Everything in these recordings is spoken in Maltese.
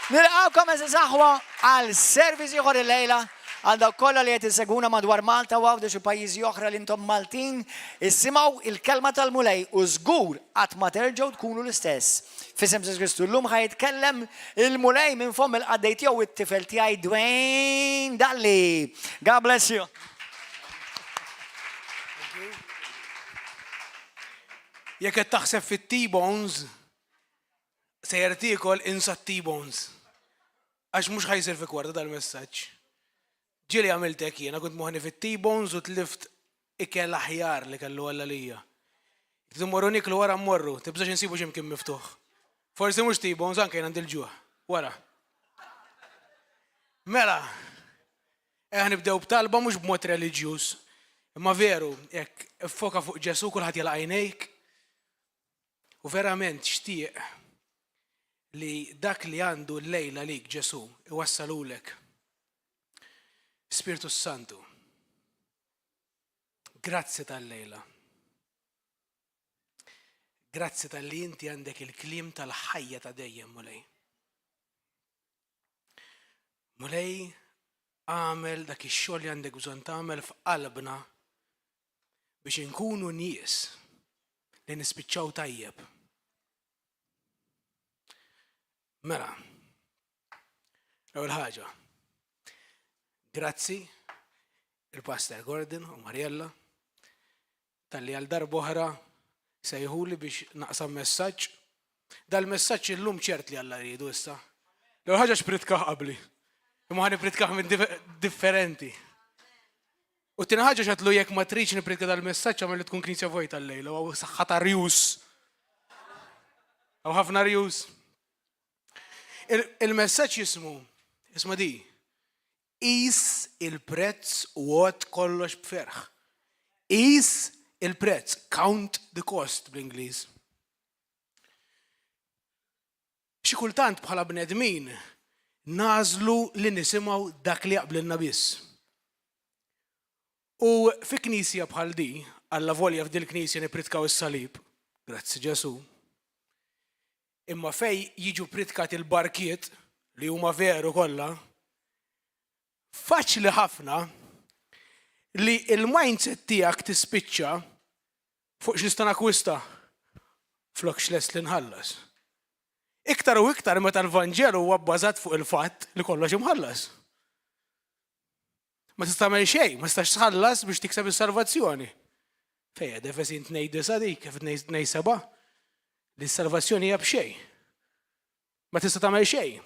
Nilqgħukom għeżież aħwa għal service ieħor illejla għal dawk kollha li qed isegwuna madwar Malta u Għawdex u pajjiżi oħra li intom Maltin, issimgħu il-kelma tal-Mulej u żgur qatt ma terġgħu tkunu l-istess. F'isem Ġesù Kristu llum ħa jitkellem il-Mulej minn fomm il-qaddej tiegħu it-tifel tiegħi Dwayne Dalli. God bless you. Jekk qed taħseb fit-T-bones, Sejjer tiekol insa t-T-bones. Għax mhux ħa jsir fi kwarta dal-messaġġ. Ġieli għamilt hekk jiena, kont moħħni fit-T-bones u tlift ikel aħjar li kellu Alla lija. Jekk immorru nieklu wara mmorru, tibżax insibu xi mkien miftuħ. Forsi mhux T-bones, anke jien għandi l-ġuħ. Wara. Mela, ejja nibdew b'talba mhux b'mod reliġjuż, imma veru, jekk iffoka fuq Ġesù kulħadd jagħlaq għajnejk. U verament xtieq li dak li għandu llejla għalik Ġesù iwassalhulek. Spirtu s-Santu, grazzi tal-lejla. Grazzi talli inti għandek il-kliem tal-ħajja ta' dejjem, Mulej. Mulej, għamel dak ix-xogħol li għandek bżonn tagħmel f'qalbna biex inkunu nies li nispiċċaw tajjeb. Mela, l-ewwel ħaġa, grazzi il-Pastor Gordon u Mariella talli għal darb'oħra sejħuli biex naqsam messaġġ. Dal-messaġġ illum ċert li Alla riedu issa. L-ewwel ħaġa x'pritkah qabli. Imma ħa nippritkah minn differenti. U t-tieni ħaġa x'għedtlu jekk ma tridx nippriedka dal-messaġġ agħmel li tkun knisja vojta llejla u hawn saħħa ta' rjus. Hawn ħafna rjus. Il-messaġġ jismu, isma' di, qis il-prezz u għodd kollox b'ferħ. Qis il-prezz, count the cost bl-Ingliż. Xi kultant bħala bnedmin nagħżlu li nisimgħu dak li jaqblilna biss. U fi knisja bħal di, allavolja f'dil-knisja nippritkaw is-salib, grazzi Ġesù, imma fejn jiġu ppritkati l-barkiet li huma veru kollha, faċli ħafna li l-mindset tiegħek tispiċċa Fuq x'nista' nakkwista flok x'lest li nħallas. Iktar u iktar meta l-Vanġelu huwa bbażat fuq il-fatt li kollox imħallas. Ma tista' tagħmel xejn, ma tistax tħallas biex tikseb is-salvazzjoni. Fejn qiegħda Efesin 2:9 dik, 2:7, li s-salvazzjoni hija b'xejn. Ma tista' tagħmel xejn.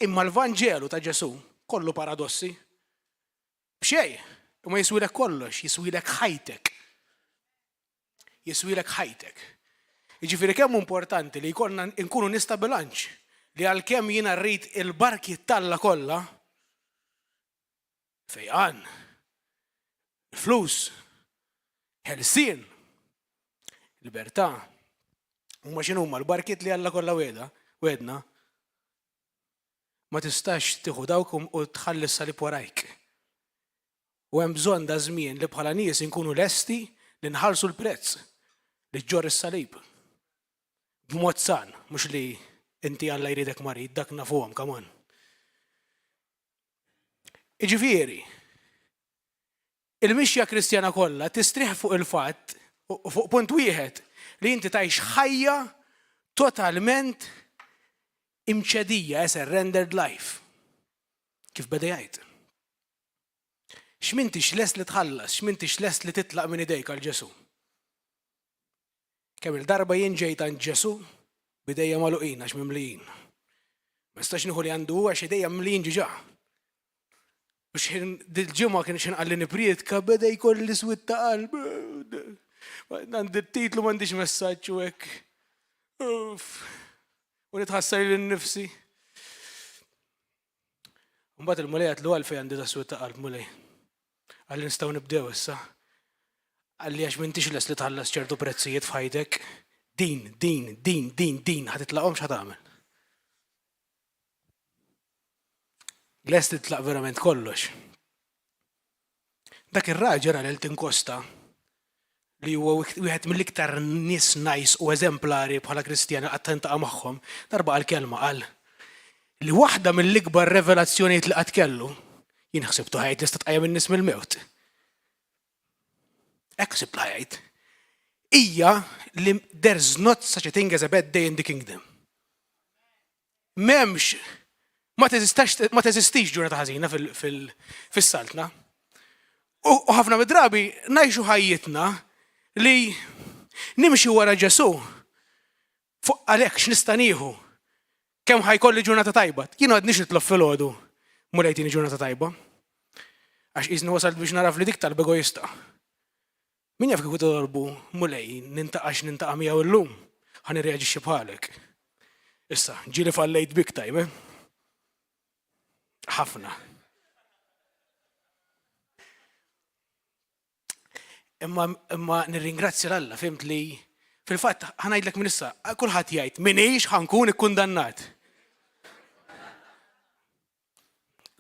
Imma l-Vanġelu ta' Ġesù kollu paradossi. B'xejn, imma jiswilek kollox, jiswilek ħajtek. Jiswilek ħajtek. Jiġifieri kemm hu importanti li jkollna nkunu nies ta' bilanċ li għalkemm jiena rrid il-barkiet t'Alla kollha, fejqan, il-flus, ħelsien, libertà, huma x'inhuma l-barkiet li Alla kollha wegħda, wegħedna, Ma tistax tieħu dawk u tħalli s-salib warajk. U hemm bżonn da żmien li bħala nies inkunu lesti li nħallsu l-prezz li ġġorr is-salib. B'mod san, mhux li inti Alla jridek marid, dak nafuhom, come on. Iġifieri, Il-mixja Kristjana kollha tistrieħ fuq il-fatt, fuq punt wieħed, li inti tgħix ħajja totalment imċedija, a surrendered life. Kif beda jgħid. X'mintix lest li tħallas, x'mintix lest li titlaq minn idejk għal Ġesù. Kemm-il darba jien ġejt għand Ġesù b'idejja magħluqin għax mimlijin. Ma nistax nieħu li għandu hu għax idejja mimlijin ġiġa. U xħin dil-ġimgħa kien xħin qalli niprietka beda jkolli swit ta' qalb. Għandi t-titlu m'għandix messaġġ u hekk. U nitħassar lil nifsi. Mbagħad il-Mulej għatlu għalfejn għandi ta' swit ta' qalb Mulej. Qalli nistgħu nibdew issa. Qalli għax m'intix lest li tħallas ċertu prezzijiet f'ħajtek. Din, din, din, din, din, ħa titlaqhom x'ħa tagħmel? Lest li titlaq verament kollox. Dak ir-raġel għal Elton Costa li huwa wieħed mill-iktar nies nice u eżemplari bħala Kristjani qatt tintaqa' magħhom, darba qal kelma qal. Li waħda mill-ikbar revelazzjonijiet li qatt kellu, jien ħsibtu ħajt li sta tqajjem in-nies mill-mewt. Hekk ħsibt ħajt. Hija li there's not such a thing as a bad day in the kingdom. M'hemmx ma teżistax ma teżistix ġurnata ħażina fis-saltna. U ħafna mid-drabi ngħixu ħajjitna li nimxi wara Ġesù fuq għalhekk x'nista' nieħu kemm ħa jkolli ġurnata tajba. Jien għadnix nitlob filgħodu Mulej tini ġurnata tajba. Għax qisni wasalt biex naraf li dik talba egoista. Min jaf kieku titolbu, Mulej, nintaqa' x'nintaqa' miegħu llum, ħa nirreaġixxi bħalek. Issa, ġieli fallejt big time, eh? Ħafna. Imma, imma nirringrazzja l-Alla, fimt li fil-fatt ħanajdlek minn issa, kulħadd jgħid minix ħankun ikkundannat.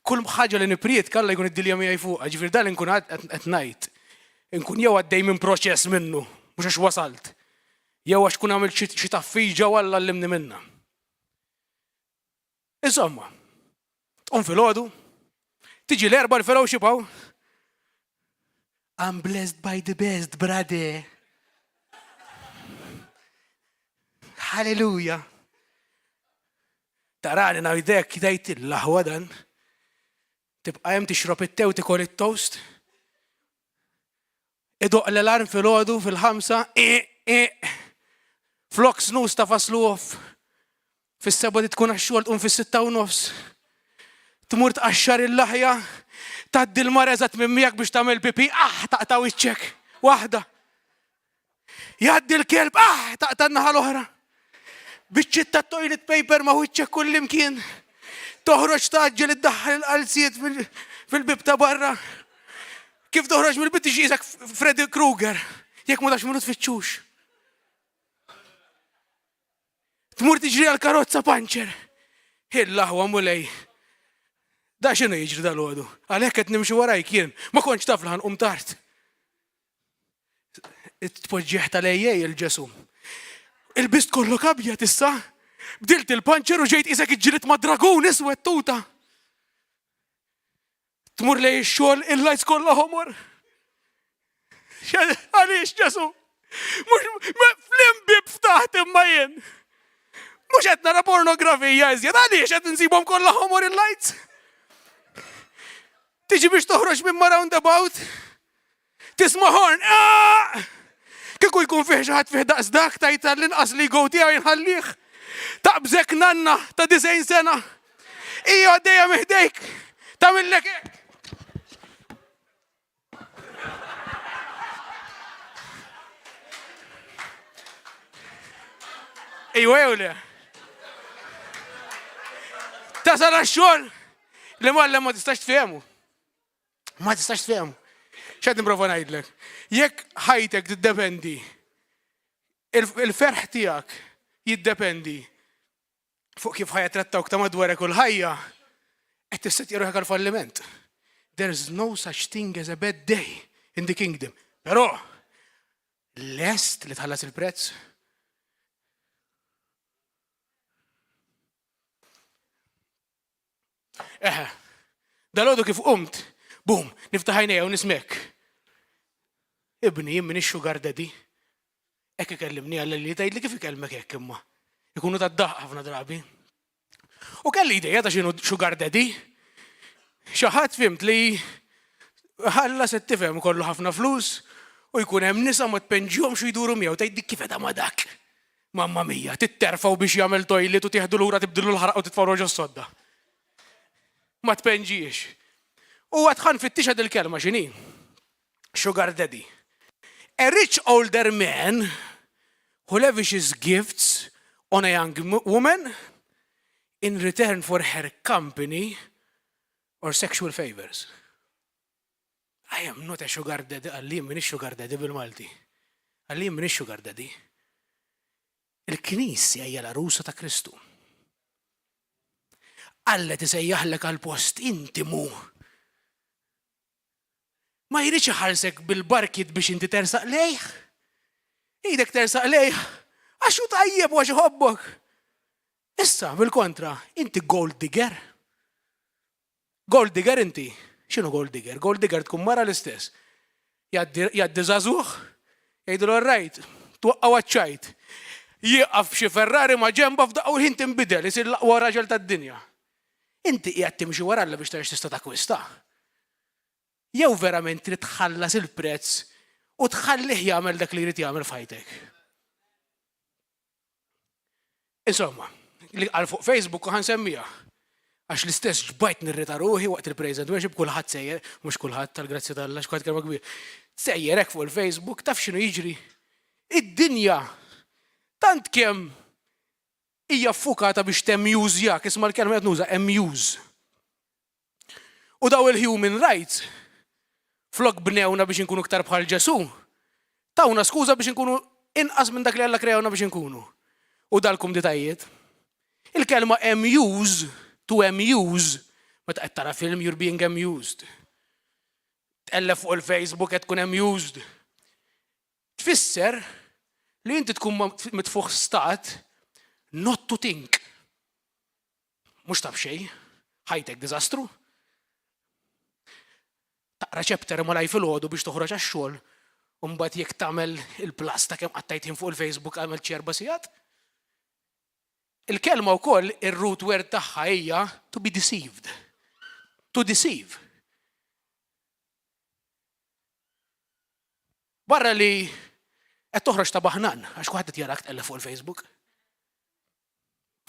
Kull ħaġa li nippriedka Alla jkun iddilja miegħi fuqha, ġifieri dan li nkun qed ngħid. Inkun jew għaddej minn proċess minnu, mhux għax wasalt, jew għax kun għamilt xi taffiġa u Alla għallimni minnha. Insomma, tqum filgħodu, tiġi l-erba' l-fellowship hawn. I'm blessed by the best, brother. Hallelujah. Tarani ngħidlek tgħid l-aħwa dan. Tibqa' hemm tixrob it-te u tikol it-toast. Idoqq l-alarm filgħodu fil-ħamsa, i, i. Flok snus ta' faslu off. Fis-seba' di tkun għax-xogħol tqum fis-6:30. Tmur tqaxxar il-laħja, tgħaddi l-mara eżatt minn miegħek biex tagħmel pipi, ah taqta' wiċċek. Waħda. Jgħaddi l-kelb, ah, taqta' n-naħa l-oħra. Biċċiet ta' toilet paper ma' wiċċek kullimkien. Toħroġ tgħaġġel iddaħħal il-qalziet fil-bib ta' barra. Kif toħroġ mill-bib tiġi qisek Freddy Krueger. Jekk ma tafx minnu tfittxux. Tmur tiġri għal karozza panċer. Il-laħwa mulej. Da x'inhu jiġri dal-għodu? Għalhekk qed nimxi warajk jien. Ma kontx taf li ħanqum tard. It-tpoġġieħ tal-AA il-Ġesu. Il-bist kollok abjad issa. Bdilt il-panċer u ġejt isek iġġilit ma' dragun iswed tuta. Tmur lej ix-xogħol il-lights kollha ħomor. Għaliex Ġesu? Mhux fl-imbib ftaħt imma jien. Mhux qed nara pornografija iżjed, għaliex qed insibhom kollha ħomor il-lights? Tiġi biex toħroġ minn ma roundabout? Tisma' ħorn, ah! Kieku jkun fih xi ħadd fih daqs dak tajt tal-inqas li go tiegħu jinħallih. Taqbżek nanna ta' disgħin sena. Hija għaddejja miħdejk. Tagħmillek hekk. Ejwa jew le? Tasal għax-xogħol li mgħallem ma tistax tfehmu. Ma tistax tfehmu. X'qed nipprova ngħidlek? Jekk ħajtek tiddependi, il-ferħ tiegħek jiddependi fuq kif ħajja trattawk ta' madwarek u l-ħajja, qed tissettja ruħek għal falliment. There's no such thing as a bad day in the kingdom. Però, lest li tħallas il-prezz? Eħe, dal-għodu kif qomt, bum, niftaħ għajnejja u nismek. Ibni, jien minix sugar daddy. Hekk ikellimni għal li tgħidli kif ikellmek hekk imma. Ikunu ta' daħq ħafna drabi. U kelli ideja ta' x'inhu sugar daddy. Xi ħadd fimt li ħalla se tifhem kollu ħafna flus u jkun hemm nisa ma tpenġihomx u jduru miegħu tgħid dik kif qed ma dak. Mamma mia, titterfgħu biex jagħmel toilet u tieħdu lura tibdillu l-ħaraq u titfgħu ġo s-sodda. Ma tpenġiex. U għad ħa nfittixha dil-kelma x'inhi. Sugar daddy. A rich older man who lavishes gifts on a young woman in return for her company or sexual favors. I am not a sugar daddy, qalli jien m'iniex sugar daddy bil-Malti. Qalli jien m'iniex sugar daddy. Il-Knisja hija l-għarusa ta' Kristu. Alla tisejjaħlek għal post intimu. Ma jridx iħarsek bil-barkiet biex inti tersaq lejh. Idek tersaq lejh għax hu tajjeb u għax iħobbok. Issa, bil-kontra, inti gold digger. Gold digger inti. X'inhu gold digger? Gold digger tkun mara l-istess. Jgħaddi żagħżugħ, jgħidlu all right, twaqqgħu għaċ-ċajt. Jieqaf b'xi Ferrari ma' ġenbha f'daqqa u l-ħin tinbidel, isir l-aqwa raġel tad-dinja. Inti qiegħed timxi wara Alla biex tara x'tista' takkwista? Jew verament trid tħallas il-prezz u tħallih jagħmel dak li jrid jagħmel f'ħajtek? Insomma, li qal fuq Facebook u ħansemmija. Għax l-istess ġbajt nirrita ruħi waqt il-praise and worship kulħadd sejjer, mhux kulħadd tal-grazzja tal-Alla, x'kulħadd kelma kbir. Sejjer hekk fuq il-Facebook, taf x'inhu jiġri. Id-dinja tant kemm hija ffukata biex temjużjak, isma' l-kelma qed nuża, amuse. U daw il-human rights, flok bnewna biex inkunu iktar bħal Ġesù, tawna skuża biex inkunu inqas minn dak li Alla kreawna biex inkunu. U dal-kumditajiet. Il-kelma amuse, to amuse, meta qed tara film you're being amused. Tqelleb fuq il-Facebook qed tkun amused. Tfisser li inti tkun mitfugħ stat not to think. Mhux taf xejn, ħajtek diżastru. Taqra chapter malaj filgħodu biex toħroġ għax-xogħol u mbagħad jekk tagħmel il-plus ta' kemm qattajt ħin fuq il-Facebook għamel xi erba' sigħat. Il-kelma wkoll ir-root word tagħha hija to be deceived. To deceive. Barra li qed toħroġ ta' baħnan għax kulħadd qed jarak tqellef fuq il-Facebook.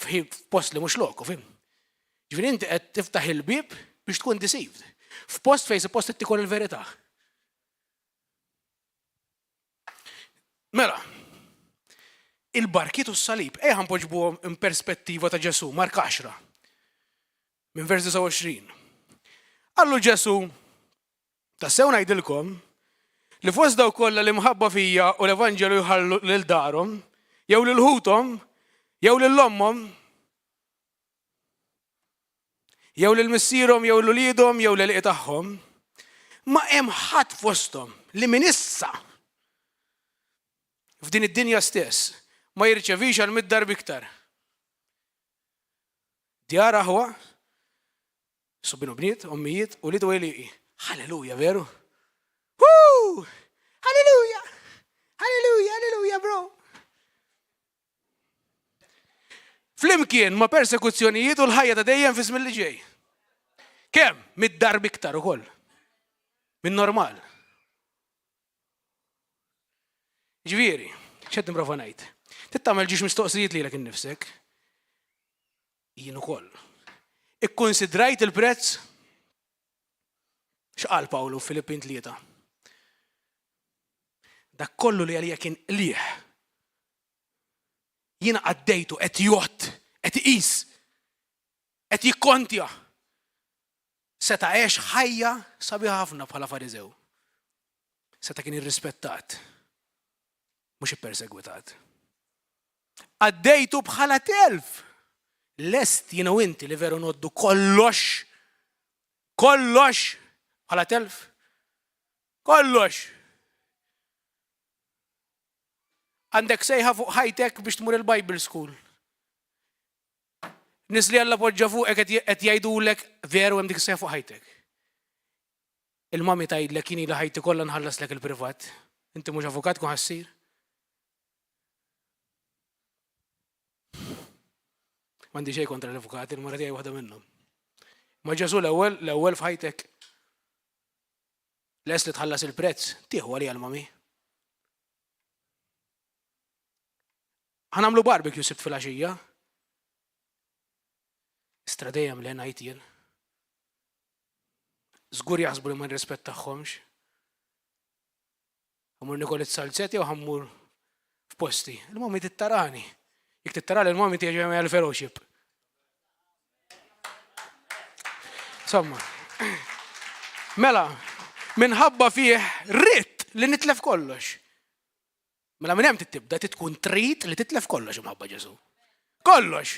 F'post li mhux loku, fim. Ġifieri inti qed tiftaħ il-bieb biex tkun deceived. F'post fejn suppost qed tikol il-verità. Mela, il-barkiet u s-salib, ejja npoġġbuhom in perspettiva ta' Ġesù, Mark 10, minn vers 29. Qallu Ġesù, Tassew ngħidilkom li fost dawk kollha li mħabba fija u l-Evanġelu jħallu lil darhom, jew lil ħuthom, jew lil ommhom, jew lil missierhom, jew lil uliedhom, jew l-għelieqi tagħhom, ma hemm ħadd fosthom li minn issa f'din id-dinja stess ma jirċevix għal mid darba iktar. Djar aħwa, Subien u bniet, ommijiet, ulied u għelieqi. Halleluja, veru? Woo! Halleluja! Halleluja, halleluja, bro! Flimkien ma' persekuzzjonijiet u l-ħajja ta' dejjem fi żmien li ġej. Kemm? Mid-darb iktar ukoll. Min normal. Ġifieri, x'qed nipprova ngħid? Trid tagħmel ġiex mistoqsijiet lilek innifsek. Jien ukoll. Ikkunsidrajt il-prezz? X'qal Pawlu f'Filippin 3? Dak kollu li għalija kien qliħ. Jiena għaddejtu qed jgħodd, qed iqis, qed jikkontja. Seta' għex ħajja sabiħa ħafna bħala Fariżew. Seta' kien irrispettat, mhux ippersegwitat. Għaddejtu bħala telf. Lest jiena u inti li veru noddu kollox, kollox bħala telf. Kollox. Għandek sejħa fuq ħajtek biex tmur il-Bible School. Nies li Alla poġġa fuqek qed jgħidulek veru hemm dik is-sejħa fuq ħajtek. Il-mami tgħidlek jien ili ħajti kollha nħallaslek il-privat. Inti mhux avukat kun ħassir. M'għandi xejn kontra l-avukati, il-mara tiegħi waħda minnhom. Ma Ġesu l-ewwel, l-ewwel f'ħajtek. Les li tħallas il-prezz, tieħu għalija l-mami. Ħa nagħmlu barbecue sibt filgħaxija. Istra dejjem le ngħid jien. Żgur jaħsbu li ma nirrispettahomx. Ħammur nikol it-salzet jew ħammur f'posti. Il-mami tittarani. Jekk tittarani il-mami tiġi għal fellowship. Insomma. Mela, minħabba fih rrid li nitlef kollox. Mela minn hemm tibda trid tkun trid li titlef kollox imħabba Ġesu. Kollox.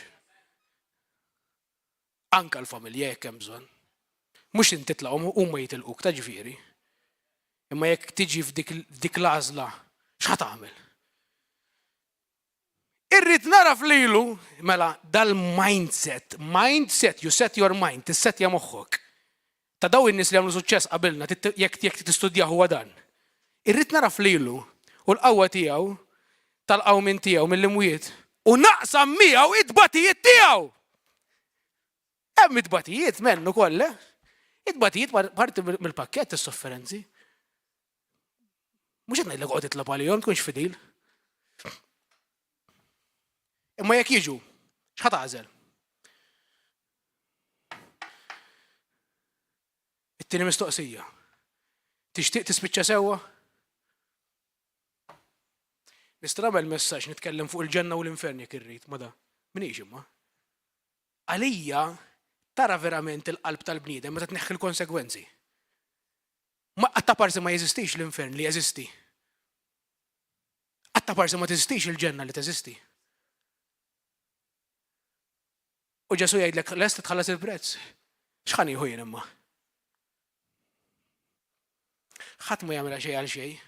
Anka l-familja jekk hemm bżonn. Mhux inti titlaqhom huma jitilquk ta' ġifieri. Imma jekk tiġi f'dik l-għażla, x'ħa tagħmel? Irrid naraf lilu, mela dal-mindset, mindset, you set your mind, tissetja moħħok. Ta' daw in-nies li għamlu suċċess qabilna, jekk jekk tistudjah huwa dan. Irrid naraf lilu u l-qawwa tiegħu tal-qawmien tiegħu mill-imwiet u naqsam miegħu it-tbatijiet tiegħu. Hemm it-tbatijiet menn ukoll, eh? It-tbatijiet parti mill-pakkett is-sofferenzi. Mhux qed ngħidlek oqgħod itlob għalihom, tkunx fidil. Imma jekk jiġu, x'ħa tagħżel? It-tieni mistoqsija. Tixtieq tispiċċa sewwa? Nista' nagħmel messaġġ nitkellem fuq il-ġenna u l-infern jekk irrid, ma da. Minix imma. Għalija tara verament il-qalb tal-bniedem meta tneħħi l-konsegwenzi. Ma taparsi ma jeżistix l-infern li jeżisti. Attaparsi ma teżistix il-ġenna li teżisti. U Ġesu jgħidlek lest tħallas il-prezz. X'ħan jieħu jien imma? Ħadd ma jagħmilha xejn għal xejn.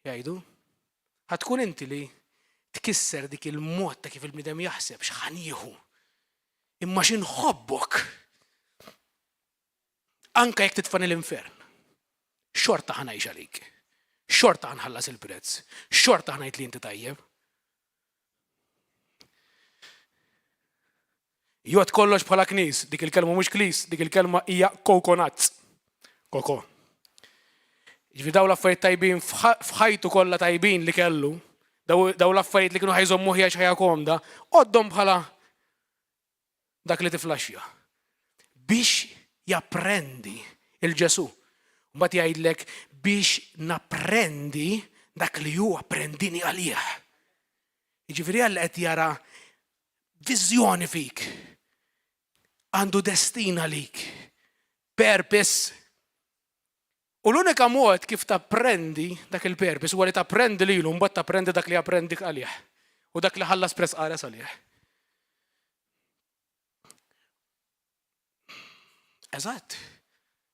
Jgħidu. Ħa tkun inti li tkisser dik il-mod ta' kif il-bniedem jaħseb x'ħan jieħu. Imma x'inħobbok. Anka jekk titfani l-infern. Xorta ħa ngħix għalik. Xorta ħa nħallas il-prezz. Xorta ħa ngħid li inti tajjeb. Jgħod kollox bħala knis, dik il-kelma mhux klis, dik il-kelma hija coconuts. Koko. Ġifi daw l-affarijiet tajbin f'ħajtu kollha tajbin li kellu, daw l-affarijiet li kienu ħajżommu ħija ħajja komda, għoddhom bħala dak li tiflaxxja. Biex japprendi il-Ġesu. Mbagħad jgħidlek biex napprendi dak li hu apprendini għalih. Jiġifieri Alla qed jara viżjoni fik. Għandu destin għalik. Purpose. U l-unika mod kif tapprendi dak il-purpose huwa li tapprendi lilu mbagħad tapprendi dak li apprendik għalih u dak li ħallas prezz qares għalih. Eżatt.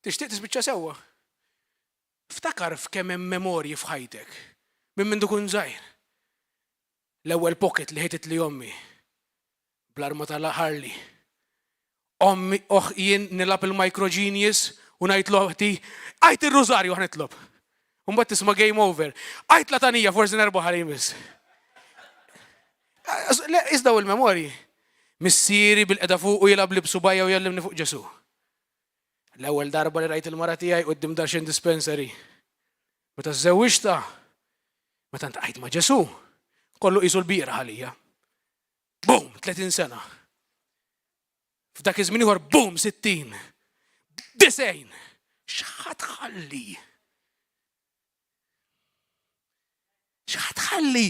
Tixtieq tispiċċa sewwa. Ftakar f'kemm hemm memorji f'ħajtek minn mindu kun żgħir. L-ewwel pocket li ħititli ommi bl-arma tal-Harley. Ommi, oħ, jien nilgħab il-Micro Genius u ngħid l-oħti, għajt ir-rużarju ħa nitlob. U mbagħad tisma' game over. Għajt latanija forsi nerbaħ għal jmiss. Le, iżdaw il-memorji. Missieri bil-qeda fuq u jilgħab libsu bajja u jellimni fuq Ġesu. L-ewwel darba li rajt il-mara tiegħi quddiem Darshan Dispensary. Meta żżewwiġtha, meta ntqajt ma' Ġesù, kollu qisu l-bieraħ għalija. Bum, 30 sena. F'dak iż-żmien ieħor bum, 60. Disejn. X'ħa tħalli? X'ħa tħalli?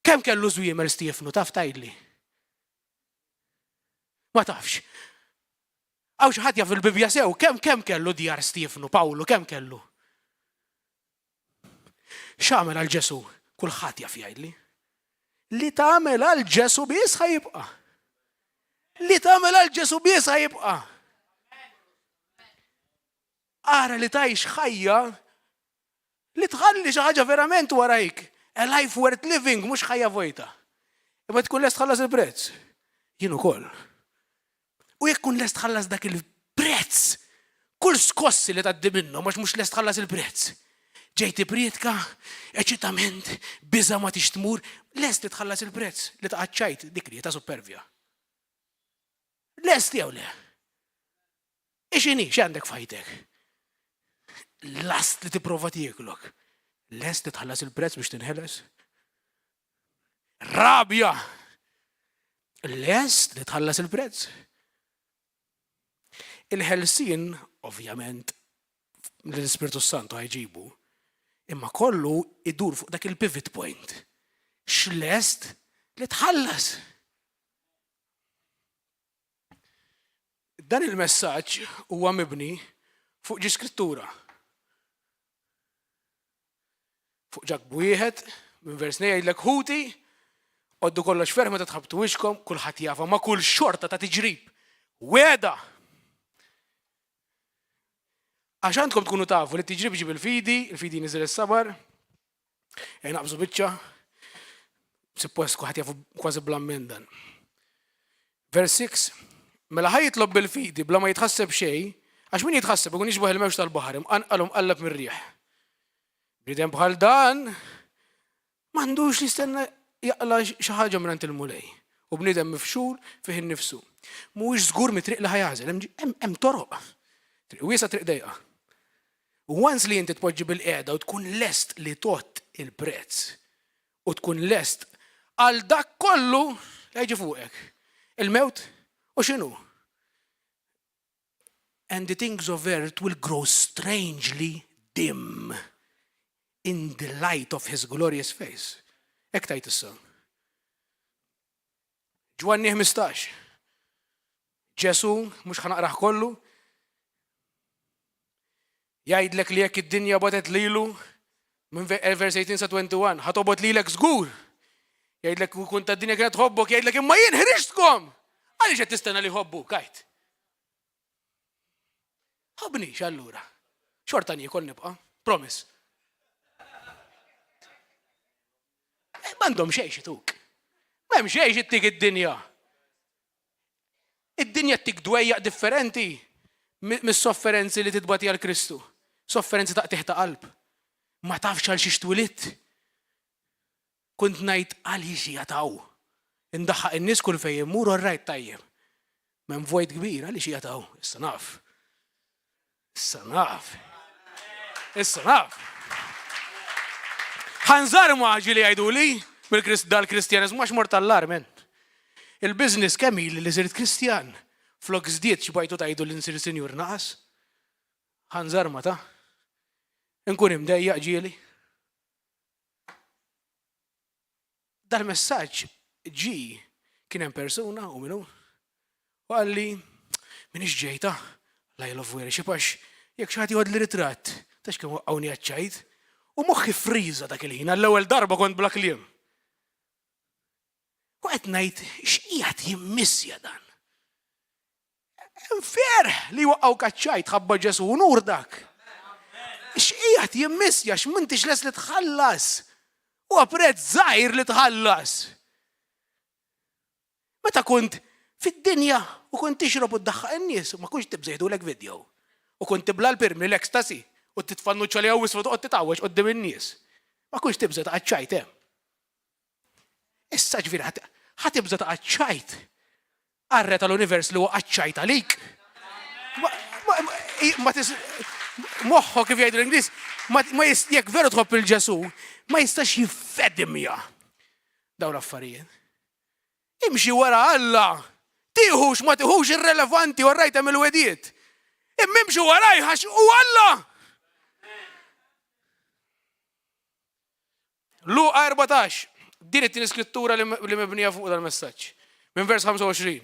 Kemm kellu żwiemel Stiefnu, taf tgħidli? Ma tafx. Hawn xi ħadd jaf il-Bibbja sew, kemm kemm kellu djar Stiefnu, Pawlu, kemm kellu? X'għamel għal Ġesù? Kulħadd jaf jgħidli. Li tagħmel għal Ġesù biss ħajibqa'. Li tagħmel għal Ġesù biss ħajibqa'. Ara li tgħix ħajja Li tħalli xi ħaġa verament warajk. A life worth living, mhux ħajja vojta. Imma tkun lest tħallas il-prezz. Jien ukoll. U jekk kun lest tħallas dak il-prezz, kull skossi li tgħaddi minnhom għax mhux lest tħallas il-prezz. Ġejt priedka, eċitament, biża ma tix tmur, lest li tħallas il-prezz li taqaċċajt dik li ta' supervja. Lest jew le? X'inhi, x'għandek f'ħajtek? Last li tipprova tieklok. Lest li tħallas il-prezz biex tinħeles? Rabja! Lest li tħallas il-prezz? Il-ħelsien, ovvjament, l-Ispirtu Santu ħajġibu, imma kollu idur fuq dak il-pivot point. X'lest li tħallas? Dan il-messaġġ huwa mibni fuq ġi skrittura. Fuq Ġakbu wieħed minn vers jgħidlek ħuti, għoddu kollox ferħ meta tħabtu wixkom, kulħadd jafa ma' kull xorta ta' tiġrib. Weda! Għax għandkom tkunu tafu li t-tiġrib ġib il-fidi, il-fidi niżel is-sabar. Ejja naqbżu biċċa, suppost kulħadd jafu kważi bl-ammen dan. Vers 6, Mela ħa jitlob bil-fidi bla ma jitħasseb xejn, għax min jitħasseb ikun jixbah il-mewġ tal-baħar imqanqal u mqalleb mir-riħ. Bniedem bħal dan m'għandux li jistenna jaqla' xi ħaġa mingħand il-Mulej. U bniedem mifxul fih innifsu. Mhuwiex żgur mit-triq li ħa jagħżel, hemm toroq. Triq wiesgħa, triq dejqa. U once li inti tpoġġi bilqiegħda u tkun lest li tgħodd il-prezz u tkun lest għal dak kollu li jiġi fuqek. Il-mewt u x'inhu? And the things of earth will grow strangely dim in the light of his glorious face. Hekk tgħid issa. Ġwanni 15. Ġesu, mhux ħa naqrah kollu, jgħidlek li jekk id-dinja batet lilu minn eh, vers 18 sa 21, ħa tobgħod lilek żgur. Jgħidlek kun ta' dinja kienet tħobbok, jgħidlek imma jien ħriġtkom. Għaliex qed tistenna li jħobbu, kajt. Ħobnix allura. Xorta niekol nibqa', promise. Eh, m'għandhom xejn xituk. M'hemm xejn xittik id-dinja. Id-dinja ttik dwejjaq differenti mis-sofferenzi li titbati għal Kristu. Sofferenzi ta' qtigħ ta' qalb. Ma tafx għal xiex twilidt. Kont ngħid għaliex qiegħed hawn. Indaħħaq in-nies kull fejn immur all right tajjeb. M'hemm vojt kbir għaliex qiegħed hawn. Issa naf. Issa naf. Issa naf. Ħanżar maġi li jgħiduli dal-Kristjaneżmu għax mort tal-lar, men. Il-biznis kemm ili li sirt Kristjan. Flok żdied xbajtu tajdu li nsir sinjur naqas. Ħanżar ma ta' Nkun imdejjaq ġieli. Dal-messaġġ ġie kien hemm persuna u min hu u qalli m'iniex ġejta l-Isle of Worship għax jekk xi ħadd joħodli ritratt tafx kemm waqqgħuni għaċ-ċajt u moħħi ffriża dak il-ħin għall-ewwel darba kont bla kliem. U qed ngħid x'qiegħed jimmissja dan? Hemm ferħ li jwaqqgħuk għaċ-ċajt ħabba Ġesù, unur dak. X'qiegħed jimmissja x'm'intix lest li tħallas. Huwa prezz żgħir li tħallas. Meta kont fid-dinja u kont tixrob u ddaħħaq in-nies, ma kontx tibża' jieħdulek video. U kont tibla l-pirmli l-ecstasy u titfa' n-nuċċa li hawn isfel u toqgħod titgħawweġ quddiem in-nies. Ma kontx tibża' taqa' ċ-ċajt hemm. Issa ġifieri ħa tibża' taqa' ċ-ċajt għar-Re tal-univers li huwa qaċ-ċajt għalik. Ma moħħok kif jgħidu l-Ingliż, ma jekk veru tħobb il Ġesù, ma jistax jiffedimja dawn l-affarijiet. Imxi wara Alla. Tieħux ma tieħux irrelevanti u rajt hemm il-wediet. Imma imxi warajh għax hu Alla. Luqa 14, din it-tieni skrittura li mibnija fuq dal-messaġġ. Minn vers 25.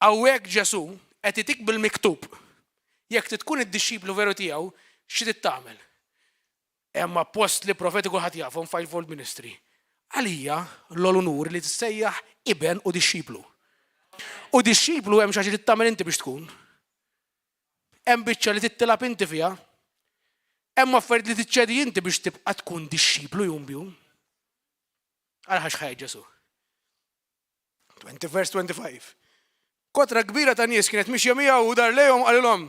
Hawnhekk Ġesù qed itik bil-miktub. Jekk trid tkun id-dixxiplu veru tiegħu, xi trid tagħmel? Hemm appostli, profeti kulħadd jafhom fivefold ministry. Għalija l-onur li tissejjaħ iben u dixxiplu. U dixxiplu hemm xi ħaġa li tagħmel inti biex tkun. Hemm biċċa li trid tilgħab inti fiha. Hemm affarijiet li tiċċedi inti biex tibqa' tkun dixxiplu jum b'jum. Ara ħax ħajja Ġesu. 20 verse 25. Kotra kbira ta' nies kienet mixja miegħu u dar lejhom qalilhom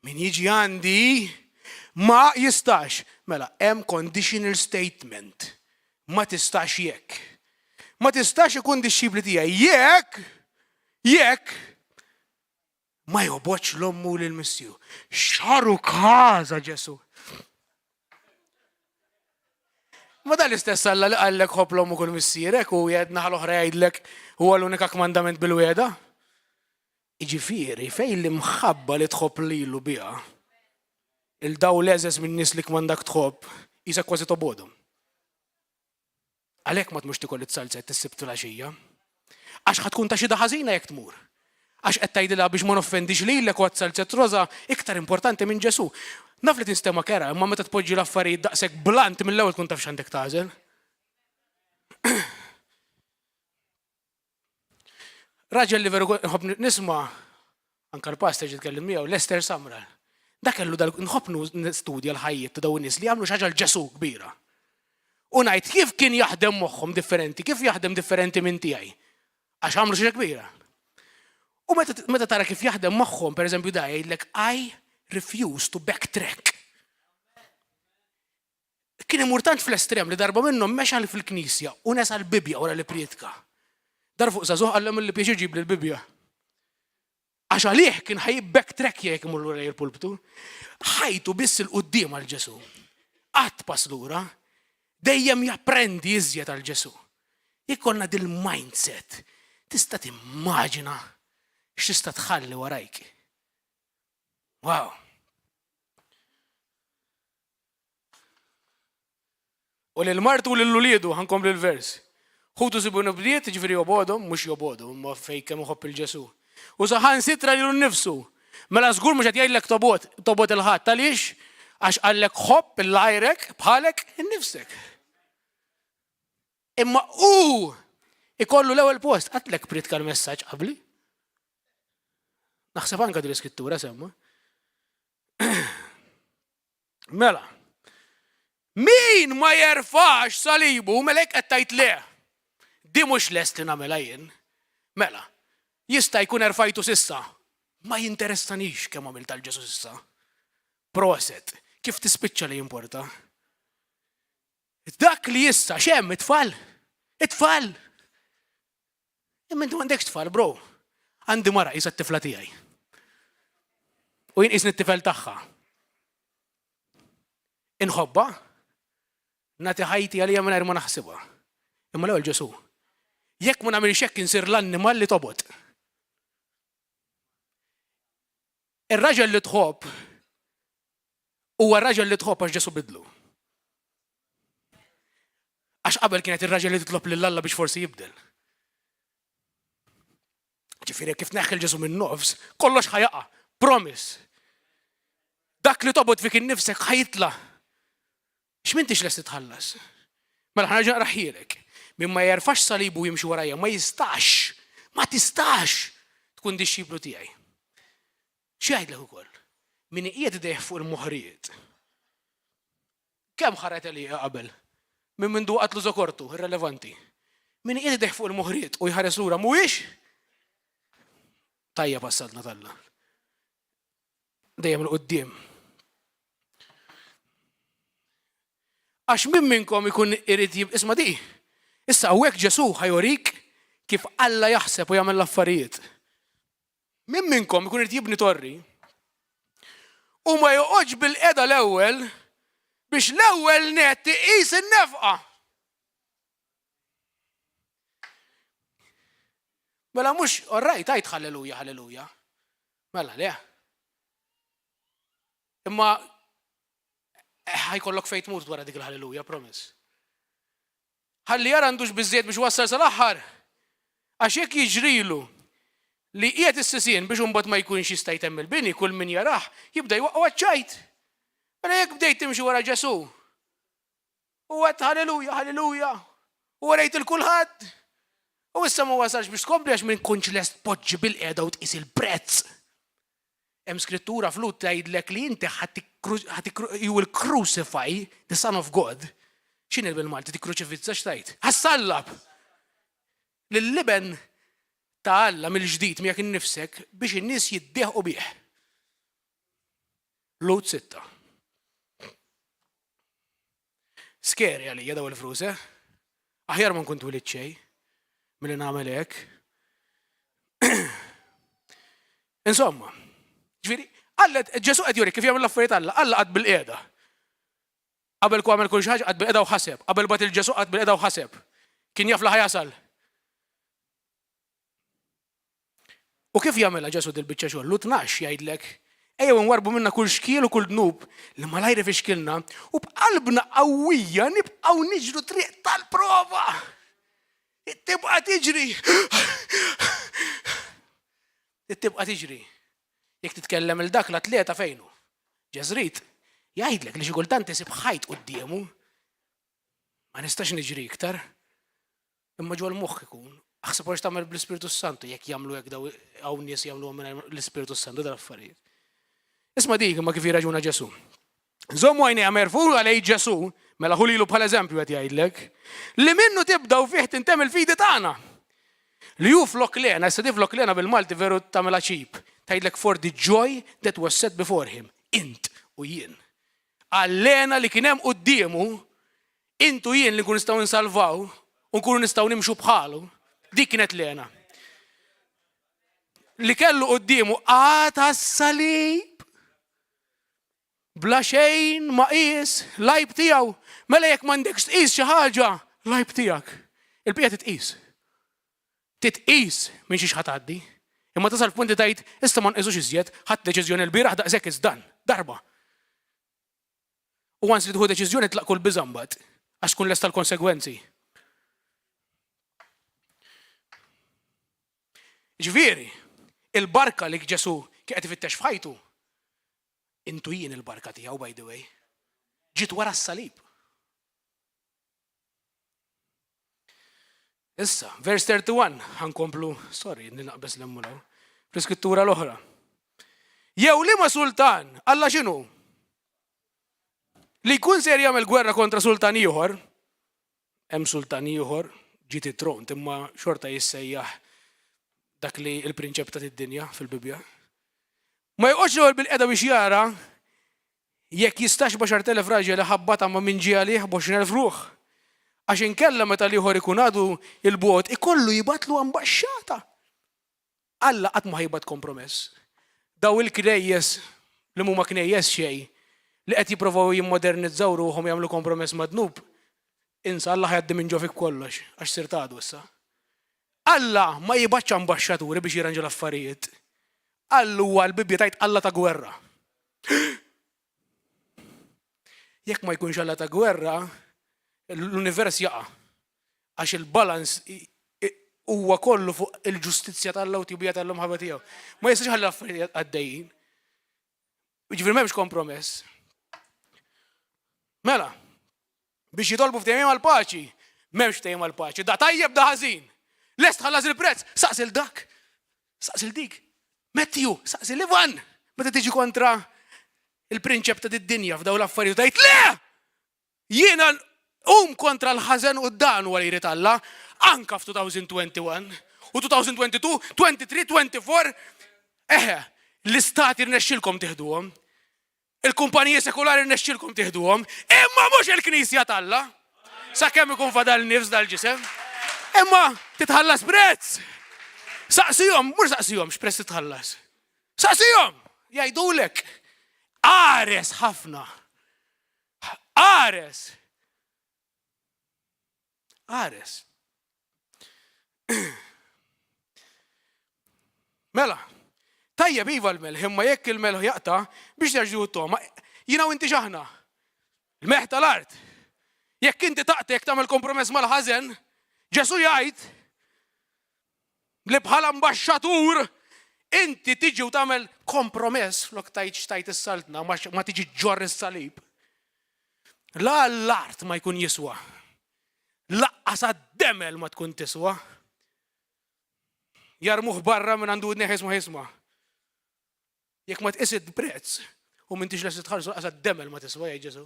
min jiġi għandi ma jistax. Mela, hemm conditional statement. Ma tistax jekk. Ma tistax ikun dixxipli tiegħi jekk jekk Ma jobgħodx l-ommu lil missieru. Xaru każa Ġesu. Ma dan l-istess Alla li qallek ħobb l-ommok u l-missierek u jgħid naħa l-oħra jgħidlek huwa l-unika kmandament bil-wegħda. Jiġifieri fejn l-imħabba li tħobb lilu biha, il-daw l-eżeż min-nies li kmandak tħobb, qisek kważi tobgħodhom. Għalhekk ma tmurx tikol it-salzett is-Sibt filgħaxija. Għax ħa tkun ta' xhieda ħażina jekk tmur. Għax qed tgħidilha biex ma noffendix lilek u għat-salzett roża iktar importanti minn Ġesù. Naf li tinstema' kerha, imma meta tpoġġi l-affarijiet daqshekk blunt mill-ewwel tkun taf x'għandek tagħżel. Raġel li veru nħobb nisma' anka l-pastor ġi tkellem miegħu, Lester Samra. Dak kellu dal nħobb nistudja l-ħajjiet ta' dawn nies li jagħmlu xi ħaġa l Ġesù kbira. U ngħid kif kien jaħdem moħħhom differenti, kif jaħdem differenti minn tiegħi. Għax għamlu xi kbira. U meta tara kif jaħdem magħhom, pereżempju da jgħidlek I refuse to backtrack. Kien imur tant fl-estrem li darba minnhom mexa fil-knisja u nesa l-Bibbja wara li prietka. Dar fuq żagħżugħ qallhom li pjaċir ġib l-Bibbja. Għax għalih kien ħaj backtrack jekk imur lura il-pulptu. Ħajtu biss il-quddiem għal Ġesu. Qatt pass lura, dejjem japprendi iżjed għal Ġesu. Jekk konna dil-mindset, tista' timmaġina x'tista' tħalli warajk. Wow. U lil martu u lil uliedu, ħa nkompli l-vers. Ħutu sibu nibdiet, ġifieri jobgħodhom, mhux jobgħodhom, imma fejn kemm iħobb il-Ġesù. U saħansitra lilu nnifsu. Mela żgur mhux qed jgħidlek tobgħod, tobgħod il-ħadd. Għaliex? Għax qallek ħobb il-għajrek bħalek innifsek. Imma hu ikollu l-ewwel post. Għatlek pritka l-messaġġ qabli. Naħseb anka din l-iskrittura semma. Mela, min ma jerfax salibu, mela jekk qed tgħid le. Di mhux lest li nagħmilha jien. Mela, jista' jkun erfajtu sissa. Ma jinteressanix kemm għamilt għal Ġesu sissa. Proset, kif tispiċċa li jimporta. Dak li issa x'hemm it-tfal? It-tfal! Imma inti m'għandekx tfal, bro. Għandi mara qisha t-tifla tiegħi. U jien qisni t-tifel tagħha. Inħobba, nagħti ħajti għalija mingħajr ma naħsibha. Imma l-ewwel Ġesu. Jekk ma nagħmilx hekk insir l-annimal li tobgħod. Ir-raġel li tħobb Huwa raġel li tħobb għax Ġesù bidlu. Għax qabel kienet ir-raġel li titlob lil Alla biex forsi jibdel. Ġifieri kif neħħi l-Ġesù minn nofs, kollox ħajaqa'. Promise. Dak li tobgħod fik innifsek ħajitla'. X'mintix lest titħallas? Mela ħa nerġa' naqrahielek. Min ma jerfax salibu jimxi warajja ma jistax, ma tistax tkun dixxiplu tiegħi. X'jgħidlek ukoll? Min iqiegħed idejh fuq il-moħrijiet. Kemm ħaret għelieqa qabel? Minn mindu waqgħatlu żokortu, irrelevanti. Min iqiegħed idejh fuq il-moħrijiet u jħares lura mhuwiex tajjeb għas-saltna t'Alla. Dejjem 'il quddiem. Għax min minnkom ikun irid jib isma' di. Issa hawnhekk Ġesù ħajorik kif Alla jaħseb u jagħmel l-affarijiet. Min minnkom ikun irid jibni torri u ma joqgħodx bil-qeda l-ewwel biex l-ewwel net iqis in-nefqa. Mela mhux, all right, għid halleluja, halleluja. Mela le. Imma eh, ħajkollok fejn tmur wara dik il-halleluja, promise. Ħalli jara għandux biżżejjed biex iwassal sal-aħħar. Għax jekk jiġrilu li qiegħed is-sisien biex imbagħad ma jkunx jista' jtemm il-bini, kull min jarah jibda jwaqqgħu għaċ-ċajt. Mela jekk bdejt timxi wara Ġesù u għedt ħalleluja, ħalleluja, u werejt 'il kulħadd, u issa ma wasalx biex tkompli għax ma kontx lest tpoġġi bilqiegħda u tqis il-prezz. Hemm skrittura f'Lud tgħidlek li inti you will crucify the son of God. X'inhi bil-Malti tikkruċifizza x'tgħid? Ħa ssallab lill-iben ta' Alla mill-ġdid miegħek innifsek biex in-nies jiddieħqu bih. Lud sitta. Scary għalija daw il-frus, eh? Aħjar ma nkun twilid xejn milli nagħmel hekk. Insomma, ġifieri, Alla Ġesu qed juri kif jagħmel l-affarijiet Alla, Alla qatt bil-qiegħda. Qabel ku għamel kull xi ħaġa qatt bil-qiegħda u ħaseb, qabel bagħat il-Ġesu qatt bil-qiegħda u ħaseb. Kien jaf li ħajasal. U kif jagħmilha Ġesù dil-biċċa xogħol? Lu 12 jgħidlek, Ejjew nwarrbu minna kull xkiel u kull dnub li malajr ifixkilna u b'qalbna qawwija nibqgħu niġru triq tal-prova. Tibqa' tiġri. Tibqa' tiġri. Jekk titkellem il dak l-atleta fejnu? Ġeżrit jgħidlek li xi kultant isib ħajt quddiemu. Ma nistax niġri iktar. Imma ġol-moħħ ikun. Aħseb wara x'tagħmel bl-Ispirtu Santu jekk jagħmlu hekk daw hawn nies jagħmluhom mingħajr l-Ispirtu Santu dal-affarijiet. Isma' dik imma kif jirraġuna Ġesù. Żommu għajnejha merfugħa lejn Ġesù, mela ħu lilu bħala eżempju qed jgħidlek, li minnu tibda u fih tintemm il-fidi tagħna. Li hu flok lena, issa di flok lena bil-Malti veru tagħmilha cheap, tgħidlek for the joy that was set before him, int u jien. Għal-lena li kien hemm quddiemu, int u jien li nkunu nistgħu nsalvaw u nkunu nistgħu nimxu bħalu, dik kienet lena. Li kellu quddiemu qata' s-salib. Bla xejn ma qies l-għajb tiegħu. Mela jekk m'għandekx tqis xi ħaġa, l-għajb tiegħek. Il-bqija titqis. Titqis minn xiex ħa tgħaddi. Imma tasal f'punt li tgħid, issa ma nqisux iżjed, ħadt deċiżjoni lbieraħ daqshekk it's done. Darba. U once li tieħu deċiżjoni tlaq kull biża' mbagħad, għax tkun lest għall-konsegwenzi. Ġifieri, il-barka li Ġesù kien qed ifittex f'ħajtu, Intu jien il-barka tiegħu by the way. Ġiet wara s-salib. Issa, vers 31, ħankomplu, sorry, naqbes l-emmulaw, fl-iskrittura l-oħra. Jew li ma sultan, Alla x'inhu? Li jkun ser jagħmel gwerra kontra sultan ieħor, Hemm sultan ieħor ġie titroned imma xorta jissejjaħ dak li l-prinċep ta' id-dinja fil-Bibbja. Ma joqgħodx l-ewwel bil-qeda biex jara jekk jistax b'għaxart elef raġel iħabbatha ma' min ġie għalih b'għoxrin elf ruħ. Għax inkella meta l-ieħor ikun għadu 'l bogħod ikollu jibgħatlu ambaxxata. Alla qatt ma ħa jibgħat kompromess. Daw il-knejjes li m'huma knejjes xejn, li qed jipprovaw jimmodernizzaw ruħhom jagħmlu kompromess mad-dnub, insa Alla ħa jgħaddi minn ġo fik kollox, għax sirt għadu issa. Alla ma jibgħatx ambaxxaturi biex jirranġa l-affarijiet. Alla huwa l-Bibbja tgħid Alla ta' gwerra. Jekk ma jkunx Alla ta' gwerra, l-univers jaqa'. Għax il-balance huwa kollu fuq il-ġustizzja t'Alla u tjubija t'Alla mħabba tiegħu. Ma jistax ħalli affarijiet għaddejjin. Ġifieri m'hemmx kompromess. Mela, biex jitolbu ftehim għall-paċi, m'hemmx ftehim għall-paċi. Da tajjeb da ħażin. Lest tħallas il-prezz, saqsil dak, saqsil dik. Matthew, saqsil Ivan, meta tiġi kontra il-prinċep ta' d-dinja f'daw l-affarijiet u tgħid le! Jiena nqum kontra l-ħażen u dan huwa li jrid Alla, anka f'2021 u 2022, 23, 24, eħe, l-istati rnexxilkom tiħduhom. Il-kumpaniji sekulari rnexxilkom tiħduhom, imma mhux il-Knisja t'Alla. Sakemm ikun fadal nifs dal-ġisem. Imma titħallas prezz. Saqsihom, mhux saqsihom x'prezz titħallas. Saqsihom, jgħidulek. Qares ħafna. Qares! Qares. Mela, tajjeb iva l-melħ, imma jekk il-melħ jaqta' biex terġgħu t-togħma, jiena u inti x'aħna? Il-melħ tal-art. Jekk inti taqta' jekk tagħmel kompromess mal-ħażen, Ġesu jgħid Li bħala ambaxxatur inti tiġi u tagħmel kompromess flok tgħid x'tgħid is-saltna ma tiġi ġġorr is-salib. La l-art ma jkun jiswa. Laqqas għad-demel ma tkun tiswa. Jarmuh barra minn għandu widnejh jisma' jisma'. Jekk ma tqis il-prezz u m'intix lest tħallsu laqas għad-demel ma tiswa jgħid Ġesù.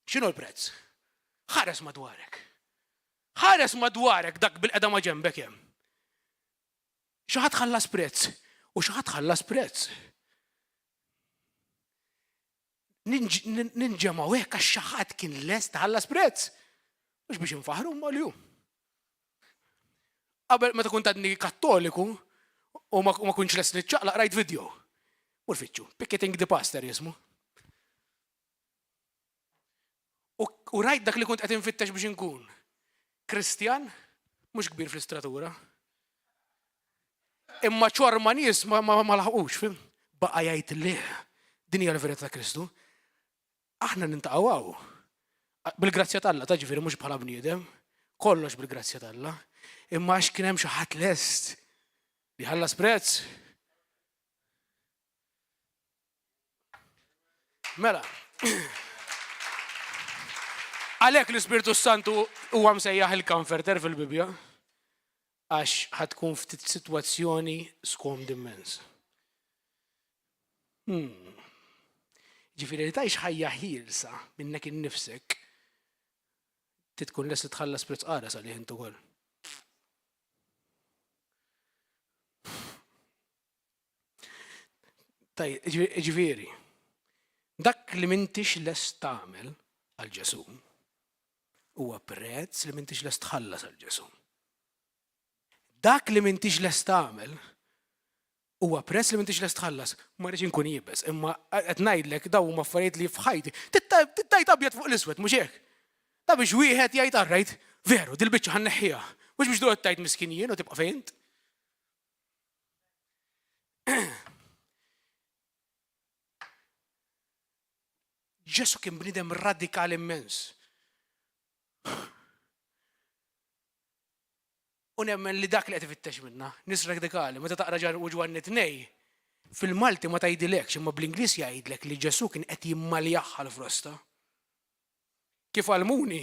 X'inhu l-prezz? Ħares madwarek. Ħares madwarek dak bil-qeda ma' ġenbek hemm. Xi ħadd ħallas prezz u xi ħadd ħallas prezz. Ninġemgħu hekk għax xi ħadd kien lest ħallas prezz. Mhux biex infaħru ma li hu. Qabel meta kont għadni kattoliku u ma kontx lest niċċaqlaq rajt video. Mur fittxu, Picketing the Pastor jismu. U rajt dak li kont qed infittex biex inkun. Kristjan, mhux kbir fl-istratura. Imma ċorma nies ma, ma, ma laħqux, fim? Baqa jgħid le, din hija l-verità ta' Kristu. Aħna nintaqgħu hawn. Bil-grazzja t'Alla, ta' ġifieri mhux bħala bniedem, kollox bil-grazzja t'Alla. Imma għax kien hemm xi ħadd lest li ħallas prezz. Mela. Għalhekk l-Ispirtu Santu huwa msejjaħ il-comforter fil-Bibbja għax ħatkun ftit sitwazzjoni skomd immens. Hmm. Ġifieri li tgħix ħajja ħielsa minnek innifsek, trid tkun lest li tħallas prezz qares għalih int ukoll. Ġifieri, dak li m'intix lest tagħmel għal Ġesù huwa prezz li m'intix lest tħallas għal Ġesù. Dak li m'intix lest tagħmel huwa prezz li m'intix lest tħallas. Ma rridx inkun iebes, imma qed ngħidlek dawn huma affarijiet li f'ħajti tittajt abjad fuq l-iswed, mhux hekk? Ta' biex wieħed jgħid arrajt, veru, dil-biċċa ħa nneħħiha. Mhux biex toqgħod tgħid miskin jien u tibqa' fejn int. Ġesu kien bniedem radikali immens. U nemmen li dak li qed ifittex minna, nies radikali, meta taqra u Ġwanni tnej, fil-Malti ma tgħidilekx, imma bl-Ingliż jgħidlek li Ġesù kien qed jimmaljaħħa l-frosta. Kif għallmuni,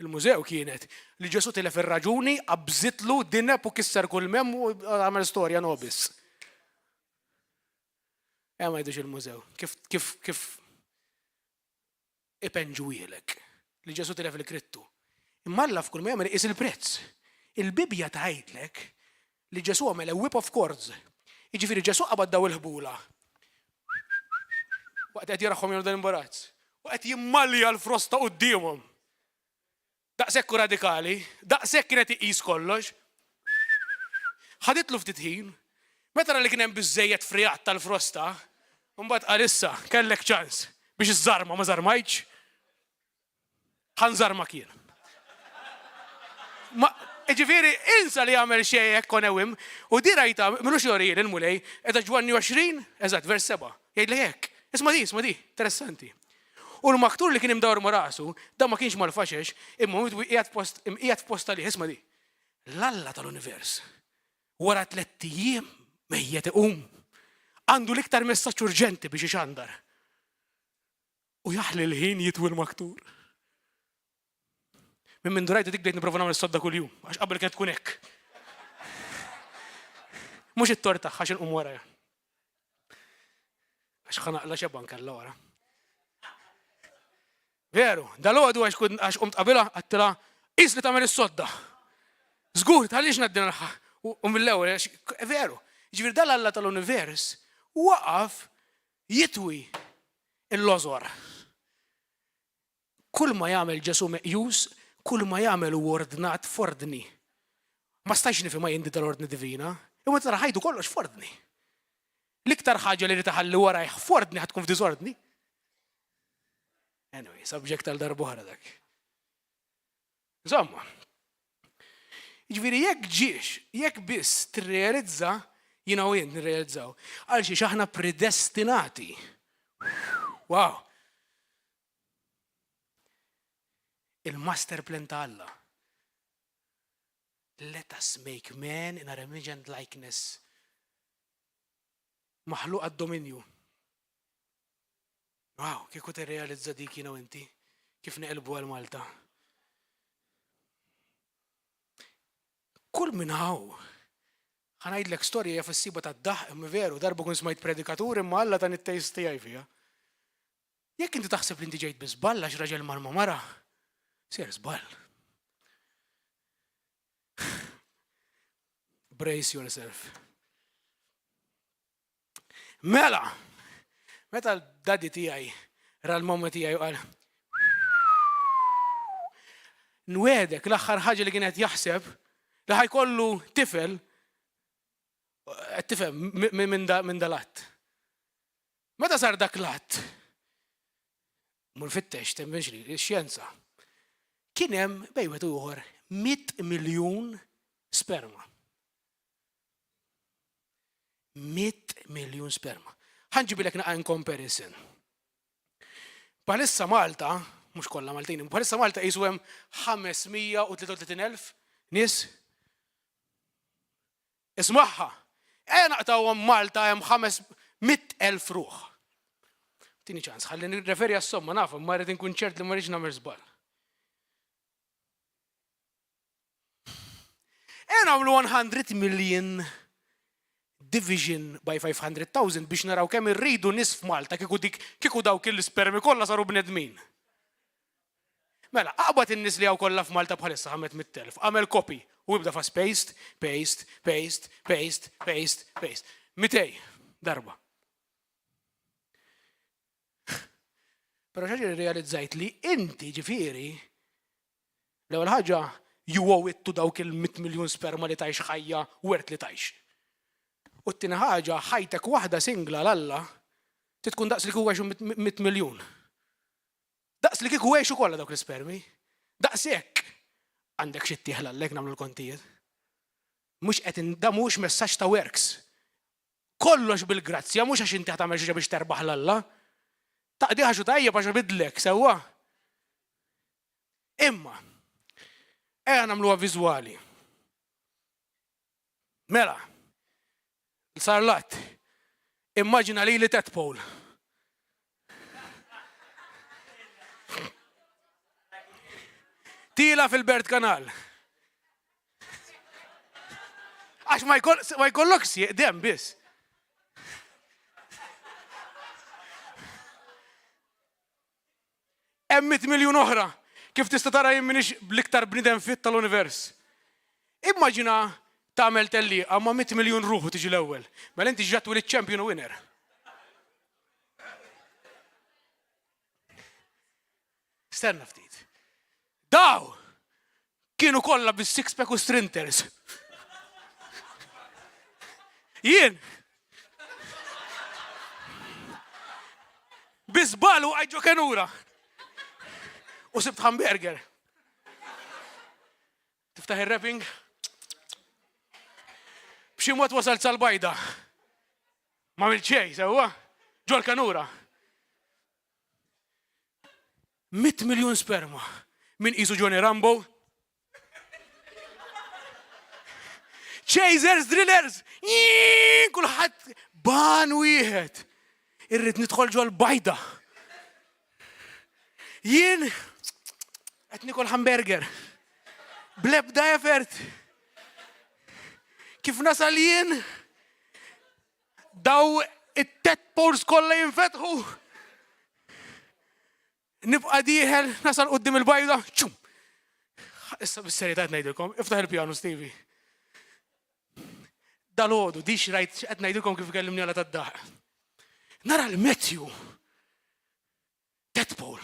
il-mużew kienet li Ġesù tilef ir-raġuni, qabżitlu, dineb u kisser kull m'hemm u għamel storja nobis. Eh ma jgħidux il-mużew. Kif kif kif ipenġuhielek li Ġesù tilef il-krittu. Imma Alla f'kull ma jagħmel iqis il-prezz. Il-Bibbja tgħidlek li Ġesù għamel a whip of cords. Jiġifieri Ġesù qabad daw il-ħbula. Waqt qed jarahom jagħmlu dan l-imbarazz. U qed jimmalja l-frosta quddiemhom. Daqshekk hu radikali, daqshekk kien qed iqis kollox. Ħaditlu ftit ħin. Meta ra li kien hemm biżżejjed friegħat tal-frosta, imbagħad qal issa kellek ċans biex iżżarma ma żarmajtx. Ħa nżarmak jien. Ma, ġifieri, insa li jagħmel xejn hekk on a whim, u di rajtha, m'ilux jorihieli l-Mulej, qiegħda Ġwanni 20, eżatt, vers 7, jgħidlek hekk. Isma' di, isma' di, interessanti. U l-maktur li kien imdawwar ma' rasu, dan ma kienx mal-faxex, imma hu qiegħed f'post, imqiegħed f'post għalih, isma' di. L-Alla tal-univers, wara tlett ijiem mejjet iqum, għandu l-iktar messaġġ urġenti biex ixandar. U jaħli l-ħin jitwi l-maktur. Minn mindu rajtu dik bdejt nipprova nagħmel sodda kuljum, għax qabel kienet tkun hekk. Mhux it-tort tagħha għax inqum warajha. Għax ħa naqla' xebgħa nkella wara. Veru, dal-għodu għax qomt qabilha għedtilha qis li tagħmel is-sodda. Żgur, tħallix ngħaddi nagħha. U mill-ewwel, veru. Ġifieri dal-Alla tal-univers waqaf Jitwi l-lożor. Kull ma jagħmel Ġesù meqjus, kull ma jagħmel hu ordnat f'ordni. Ma stajtx nifhimha jien di tal-ordni divina, imma tara ħajtu kollox f'ordni. L-iktar ħaġa li jrid iħalli warajh f'ordni ħa tkun f'diżordni. Anyway, subject għal darb'oħra dak. Insomma, jiġifieri jekk ġiex, jekk biss tirrealizza, jiena u int nirrealizzaw, għal xiex aħna predestinati. Wow! Il-master plan ta' Alla. Let us make man in our image and likeness. Maħluq għad-dominju. Wow, kieku tirrealizza dik jiena u inti, kif neqilbu għal Malta. Kull min hawn, ħa ngħidlek storja jaf issiba tad-daħq imma veru, darba kun smajt predikatur imma Alla tani t-taste tiegħi fiha. Jekk inti taħseb li inti ġejt bi żball għax raġel mar ma' mara, sejjer żball. Brace yourself. Mela, meta l-daddy tiegħi ra l-mamma tiegħi u qal Nwedek l-aħħar ħaġa li kien qed jaħseb li ħajkollu tifel qed tifhem minn dal-att. Meta sar dak l-att, mur fittex, temminx li, xjenza. Kien hemm bejn wieħed u ieħor 100 miljun sperma. 100 miljun sperma. Ħa nġibilek naqa in comparison. Bħalissa Malta, mhux kollha Maltin, bħalissa Malta qisu hemm 533,000 nies. Ismagħha, ejja naqtgħuhom Malta hemm 500,000 ruħ. Tini ċans, ħalli nirreferi għas-somma naf, imma rrid inkun ċert li ma rridx nagħmel żball. Ejja nagħmlu 100 million. Division by 500,000 biex naraw kemm irridu nies f'Malta kieku dik kieku dawk l-ispermi kollha saru bnedmin. Mela, aqbad in-nies li hawn kollha f'Malta bħalissa 500,000, agħmel copy u ibda fas paste, paste, paste, paste, paste, paste. 200 darba. Però xi ħaġa li rrealizzajt li inti ġifieri l-ewwel ħaġa you owe it to dawk il-100 miljun sperma li tgħix ħajja worth li tgħix. U t-tieni ħaġa ħajtek waħda singla 'l Alla trid tkun daqs li kieku għexu 100 miljun. Daqs li kieku għexu kollha dawk l-ispermi. Daqshekk għandek xi ttieħ 'l Alla jekk nagħmlu l-kontijiet. Mhux qed da mhux messaġġ ta' works. Kollox bil-grazzja, mhux għax inti ħa tagħmel xi ħaġa biex terbaħ 'l Alla. Taqdih għax hu tajjeb għax bidlek, sewwa? Imma, ejja nagħmluha viżwali. Mela, sar l-att. Immaġina lili tadpole. Tila fil-Bert Kanal. Għax ma jkollok sieq dem biss. Hemm 100 miljun oħra. Kif tista' tara jien m'iniex l-iktar bniedem fit tal-univers. Immaġina tagħmel tellieqa ma' 100 miljun ruħ u tiġi l-ewwel. Mela inti ġa twilidt champion u winner. Stenna ftit. Daw! Kienu kollha bis-six pack u sprinters. Jien! Bi żball waqajt ġo kenura. U sibt hamburger. Tiftaħ ir-wrapping. B'xi mod wasalt sal-bajda. Ma għamilt xejn, sewwa? Ġol-kenura. 100 miljun sperma. Min qisu Johnny Rambo? Chasers, drillers, kulħadd ban wieħed. Irrid nidħol ġol bajda. Jien qed nikol hamburger. Blebda effort. Kif nasal jien Daw it-tadpoles kollha jinfetħu. Nibqa' dieħel, nasal quddiem il-bajda, ċum. Issa bis-serjetà qed ngħidilkom, iftaħ il-pjanu Stevie. Dal-għodu, dix rajt qed ngħidilkom kif kellimni għala tad-daħq. Nara l-Matthew Tadpole.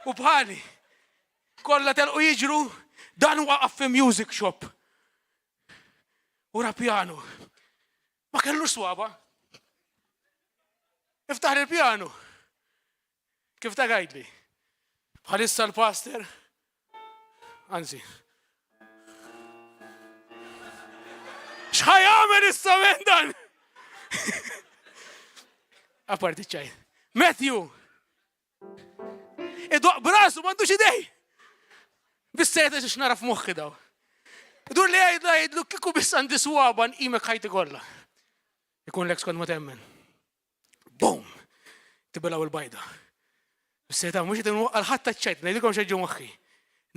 U bħali, kollha telqu jiġru, dan waqaf fi music shop. U ra pjanu. Ma kellux swaba. Iftaħ il-pjanu. Kif ta' għajdli? Bħalissa l-pastor, anzi, x'ħa jagħmel issa minn dan? Apparti ċaj. Matthew! Idoq brasu m'għandux idej. Bis-sejta xiex nara f'moħħi daw. Dur li għajdlu għajdlu kieku biss għandi swaba nqimek ħajti kollha. Ikun lek skont ma temmen. Boom! Tibilgħu il-bajda. Seta mhux qed inwaqqal ħadd taċ-ċajt, ngħidilkom x'ġew moħħi.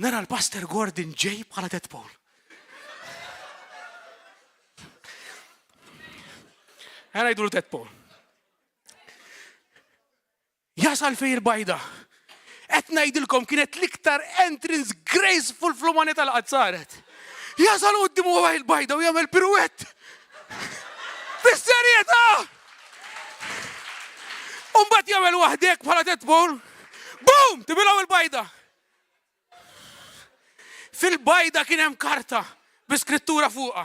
Nara l-Pastor Gordon ġej bħala tadpole. Ħa ngħidulu tadpole. Jasal fej il-bajda. Qed ngħidilkom kienet l-iktar entrance graceful fl-umanità li qatt saret. Jasal quddiem huwa il-bajda u jagħmel pirouette. Bis-serjetà! U mbagħad jagħmel waħdek bħala tadpole. Boom! Tibilgħu il-bajda. Fil-bajda kien hemm karta bi skrittura fuqha.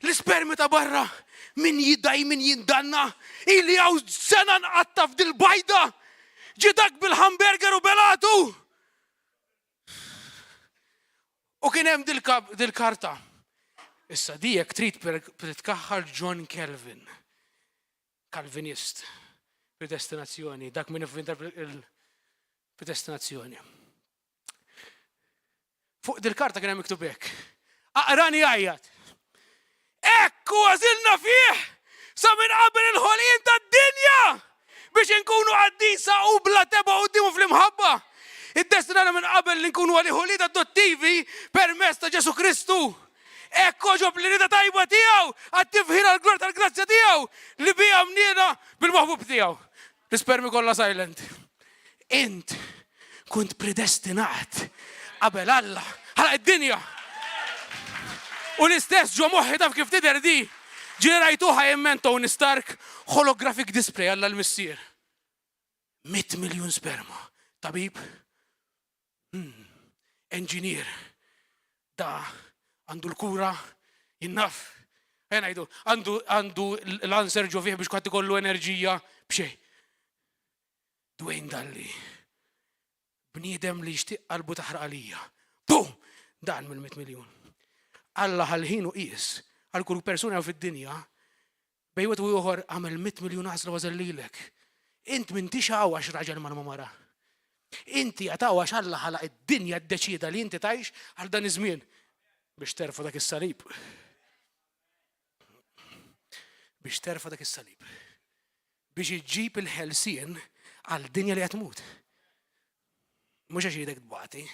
L-ispermi ta' barra, min jidaj, min jindanna, ili hawn sena nqatta' f'dil-bajda! Ġie dak bil-hamburger u belatu! U kien hemm dil-karta. Issa di jekk trid pritkaħħal John Calvin. Calvinist. Predestinazzjoni, dak min ivvinta il-predestinazzjoni. Fuq dil-karta kien hemm miktub hekk. Aqrani għajjat. Hekk u għażilna fih sa minn qabel il-ħolqien tad-dinja biex inkunu qaddisa u bla tebgħa quddiemu fl-imħabba. Iddestinana minn qabel li nkunu għalih ulied adottivi permezz ta' Ġesù Kristu. Hekk għoġob l-irida tajba tiegħu għat-tifħir għall-glorja tal-grazzja tiegħu li biha mniena bil-maħbub tiegħu. L-ispermi kollha silent. Int kont predestinat qabel Alla ħalaq id-dinja. U l-istess ġo moħħi taf kif tidher di. Ġieli rajtuha jemmen Tony Stark holographic display Alla l-Missier. 100 miljun sperma. Tabib, hmm, engineer, da għandu l-kura, jinnaf, ejja ngħidu, għandu għandu l-answer ġo fih biex kwatt ikollu enerġija b'xejn. Dwayne Dalli, bniedem li jixtieq qalbu taħraq għalija. Bum! Dan mill-100 miljun. Alla ħal-ħin u qies għal kull persuna fid-dinja Bejn wieħed u ieħor għamel mitt miljun għażla u għażel lilek. Int m'intix hawn għax raġel mar ma' mara. Inti qed hawn għax Alla ħalaq id-dinja ddeċieda li inti tgħix għal dan iż-żmien biex terfa' dak is-salib. Biex terfa' dak is-salib. Biex iġġib il-ħelsien għal dinja li qed tmut. Mhux għax jridek tbati.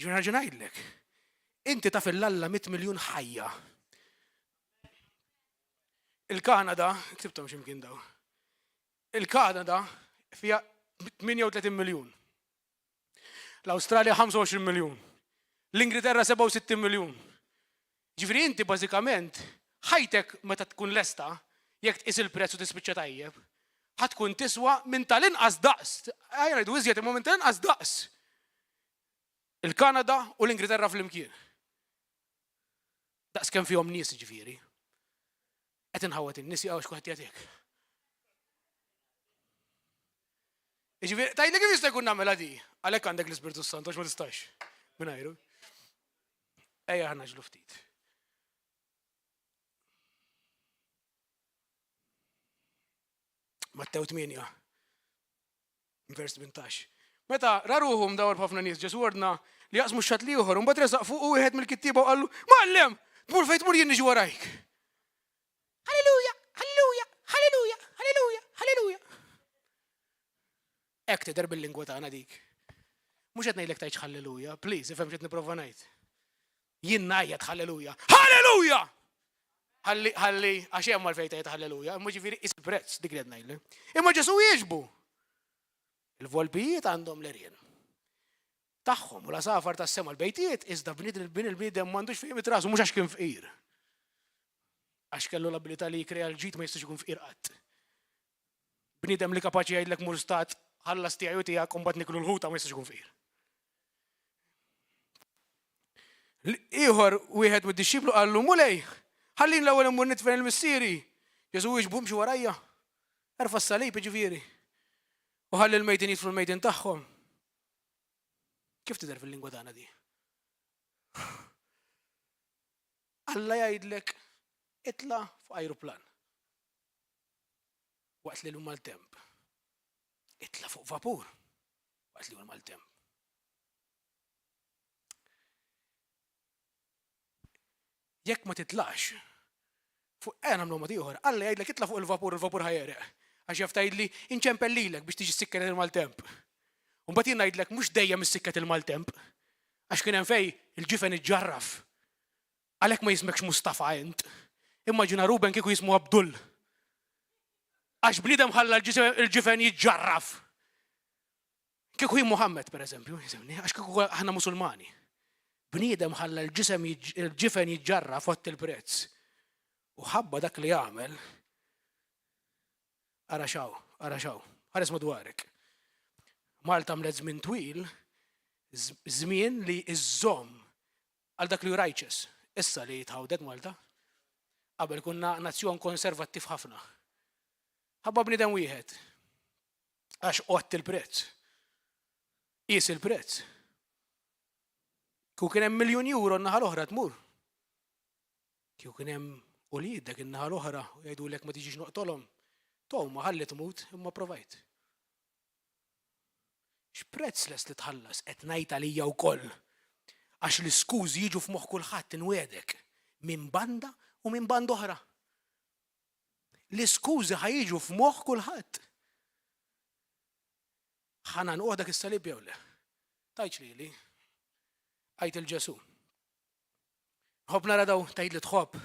Ġifieri ħarġa ngħidlek. Inti taf il-Alla mit miljun ħajja. Il-Kanada, ktibtom x'imkien daw. Il-Kanada fija 38 miljun. L-Awstralja 25 miljun. L-Ingilterra 67 miljun. Ġifieri inti bażikament ħajtek meta tkun lesta, jekk tqis il-prezz u tispiċċa tajjeb, ħa tkun tiswa minn tal-inqas daqs, ejja ngħidu iżjed imma minn tal-inqas daqs il-Kanada u l-Ingilterra flimkien. Daqs kemm fihom nies ġifieri. Qed inħawwad in-nies jaqgħu x'kulħadd jagħtik. Jiġifieri, tgħidli kif jista' jkun nagħmilha di? Għalhekk għandek l-Ispirtu Santu għax ma tistax. Mingħajru. Ejja ħa naġlu ftit. Mattew 8, vers 18. Meta ra ruħu mdawar b'ħafna nies, Ġesu ordna li jaqsmu x-xatt l-ieħor, u mbagħad resaq fuqu wieħed mill-kittieba u qallu, Mgħallem, tmur fejn tmur jien niġi warajk. Halleluja, halleluja, halleluja, halleluja, halleluja. Hekk tidher bil-lingwa tagħna dik. Mhux qed ngħidlek tgħidx halleluja, please, ifhem x'qed nipprova ngħid. Jien ngħajjat halleluja. Halleluja! Ħalli, ħalli, għax hemm għalfejn tgħid halleluja, imma ġifieri is prezz dik li qed ngħidlek. Imma Ġesu jieġbu. Il-volpijiet għandhom l-erien tagħhom u l-għasafar tas-sema l-bejtiet, iżda bniedem bin il-bniedem m'għandux fejn jmidd rasu mhux għax kien fqir. Għax kellu l-abilità li jikkrea l-ġid ma jistax ikun fqir qatt. Bniedem li kapaċi jgħidlek mur stat ħallas tiegħi u tiegħek u mbagħad niklu l-ħuta ma jistax ikun fqir. Ieħor wieħed mid-dixxiplu qallu Mulej, ħallini l-ewwel immur nidfen il-missieri. Ġesu wieġbu mxi warajja. Erfa' s-salib jiġifieri. U ħalli l-mejtin jidfnu l-mejtin tagħhom. Kif tidher fil-lingwa tagħna di? Alla jgħidlek itla fuq ajruplan. Waqt li l maltemp. Itla fuq vapur. Waqt li hu maltemp. Jekk ma titlax fuq eh nagħmlu mod ieħor, Alla jgħidlek itla' fuq il-vapur, il-vapur ħa jegħreq. Għax jaf tgħidli inċempel lilek biex tiġi ssikket il-maltemp. U mbagħad jien ngħidlek mhux dejjem issikket il-maltemp. Għax kien hemm fejn il-ġifen iġġarraf. Għalhekk ma jismekx Mustafa int. Immaġina Ruben kieku jismu Abdul. Għax bniedem ħalla l-ġifen jiġġarraf. Kieku jien Muhammad, per eżempju, jisimni, għax kieku aħna Musulmani. Bniedem ħalla l-ġisem il-ġifen jiġġarra fott il-prezz. U ħabba dak li għamel, ara xaw, ara xaw, ħares madwarek. Malta għamlet żmien twil, żmien li iżżomm għal dak li hu righteous. Issa li tħawdet Malta. Qabel kunna nazzjon konservattiv ħafna. Ħabba bniedem wieħed. Għax qgħodt il-prezz. Qies il-prezz. Kieku kien hemm miljun euro n-naħa l-oħra tmur. Kieku kien hemm uliedek in-naħa l-oħra u jgħidulek ma tiġix noqtolhom. Toma ħalli tmut imma provajt. X'prezz lest li tħallas qed ngħid għalija wkoll. Għax l-iskużi jiġu f'moħħ kulħadd inwiegħdek minn banda u minn banda oħra. L-iskużi ħa jiġu f'moħħ kulħadd. Ħa nagħnquh dak is-salib jew le? Tgħidx lili. Għajt il-Ġesu. Nħobb nara daw tgħid li tħobb.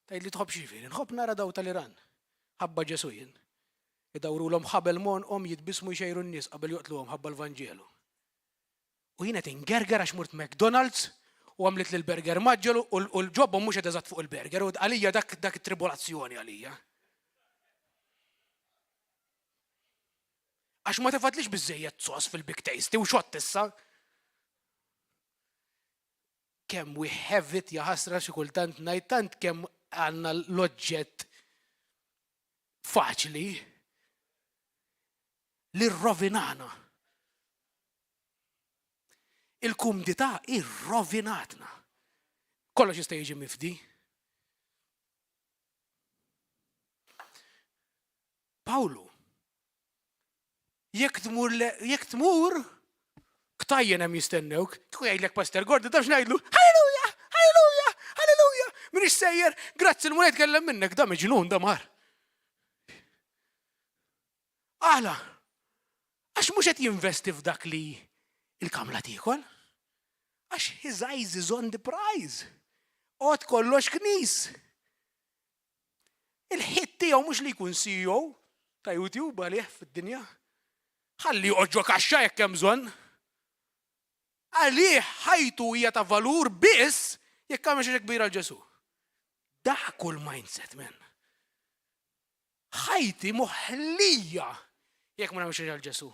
Tgħid li tħobb x'jifieri. Nħobb nara daw tal-Iran. Ħabba Ġesu jien. Idawrulhom ħabel m'għonqhom jitbissmu jxejru n-nies qabel joqtluhom ħabba l-Vanġelu. U jien qed ingerger għax mort McDonald's u għamlit li l-burger maġġel u l-ġobon mhux qed eżatt fuq il-burger u għalija dak dak tribolazzjoni għalija. Għax ma tefatlix biżejjed sos fil-Big Tasty u xott issa. Kemm we have it jaħasra xi kultant ngħid tant kemm għandna l-oġġett faċli li rrovinana. Il-kumdità irrovinatna. Kollox jista' jiġi mifdi. Pawlu, jekk tmur jekk tmur ktajjen hemm jistennewk, kieku jgħidlek Pastor Gordon taf x'ngħidlu, Halleluja, halleluja, halleluja, minix sejjer, grazzi l-Mulej tkellem minnek, da miġnun da mar. Għala? Għax mhux qed jinvesti f'dak li il-kamla tiekol. Għax his eyes is on the prize. Għod kollox knis. Il-ħit tiegħu mhux li jkun CEO ta' YouTube għalih fid-dinja. Ħalli joqgħod ġo kaxxa jekk hemm bżonn. Għalih ħajtu hija ta' valur biss jekk għamel xi kbira għal Ġesù. Dak hu l-mindset, man. Ħajti moħlija jekk ma nagħmilx għal Ġesù.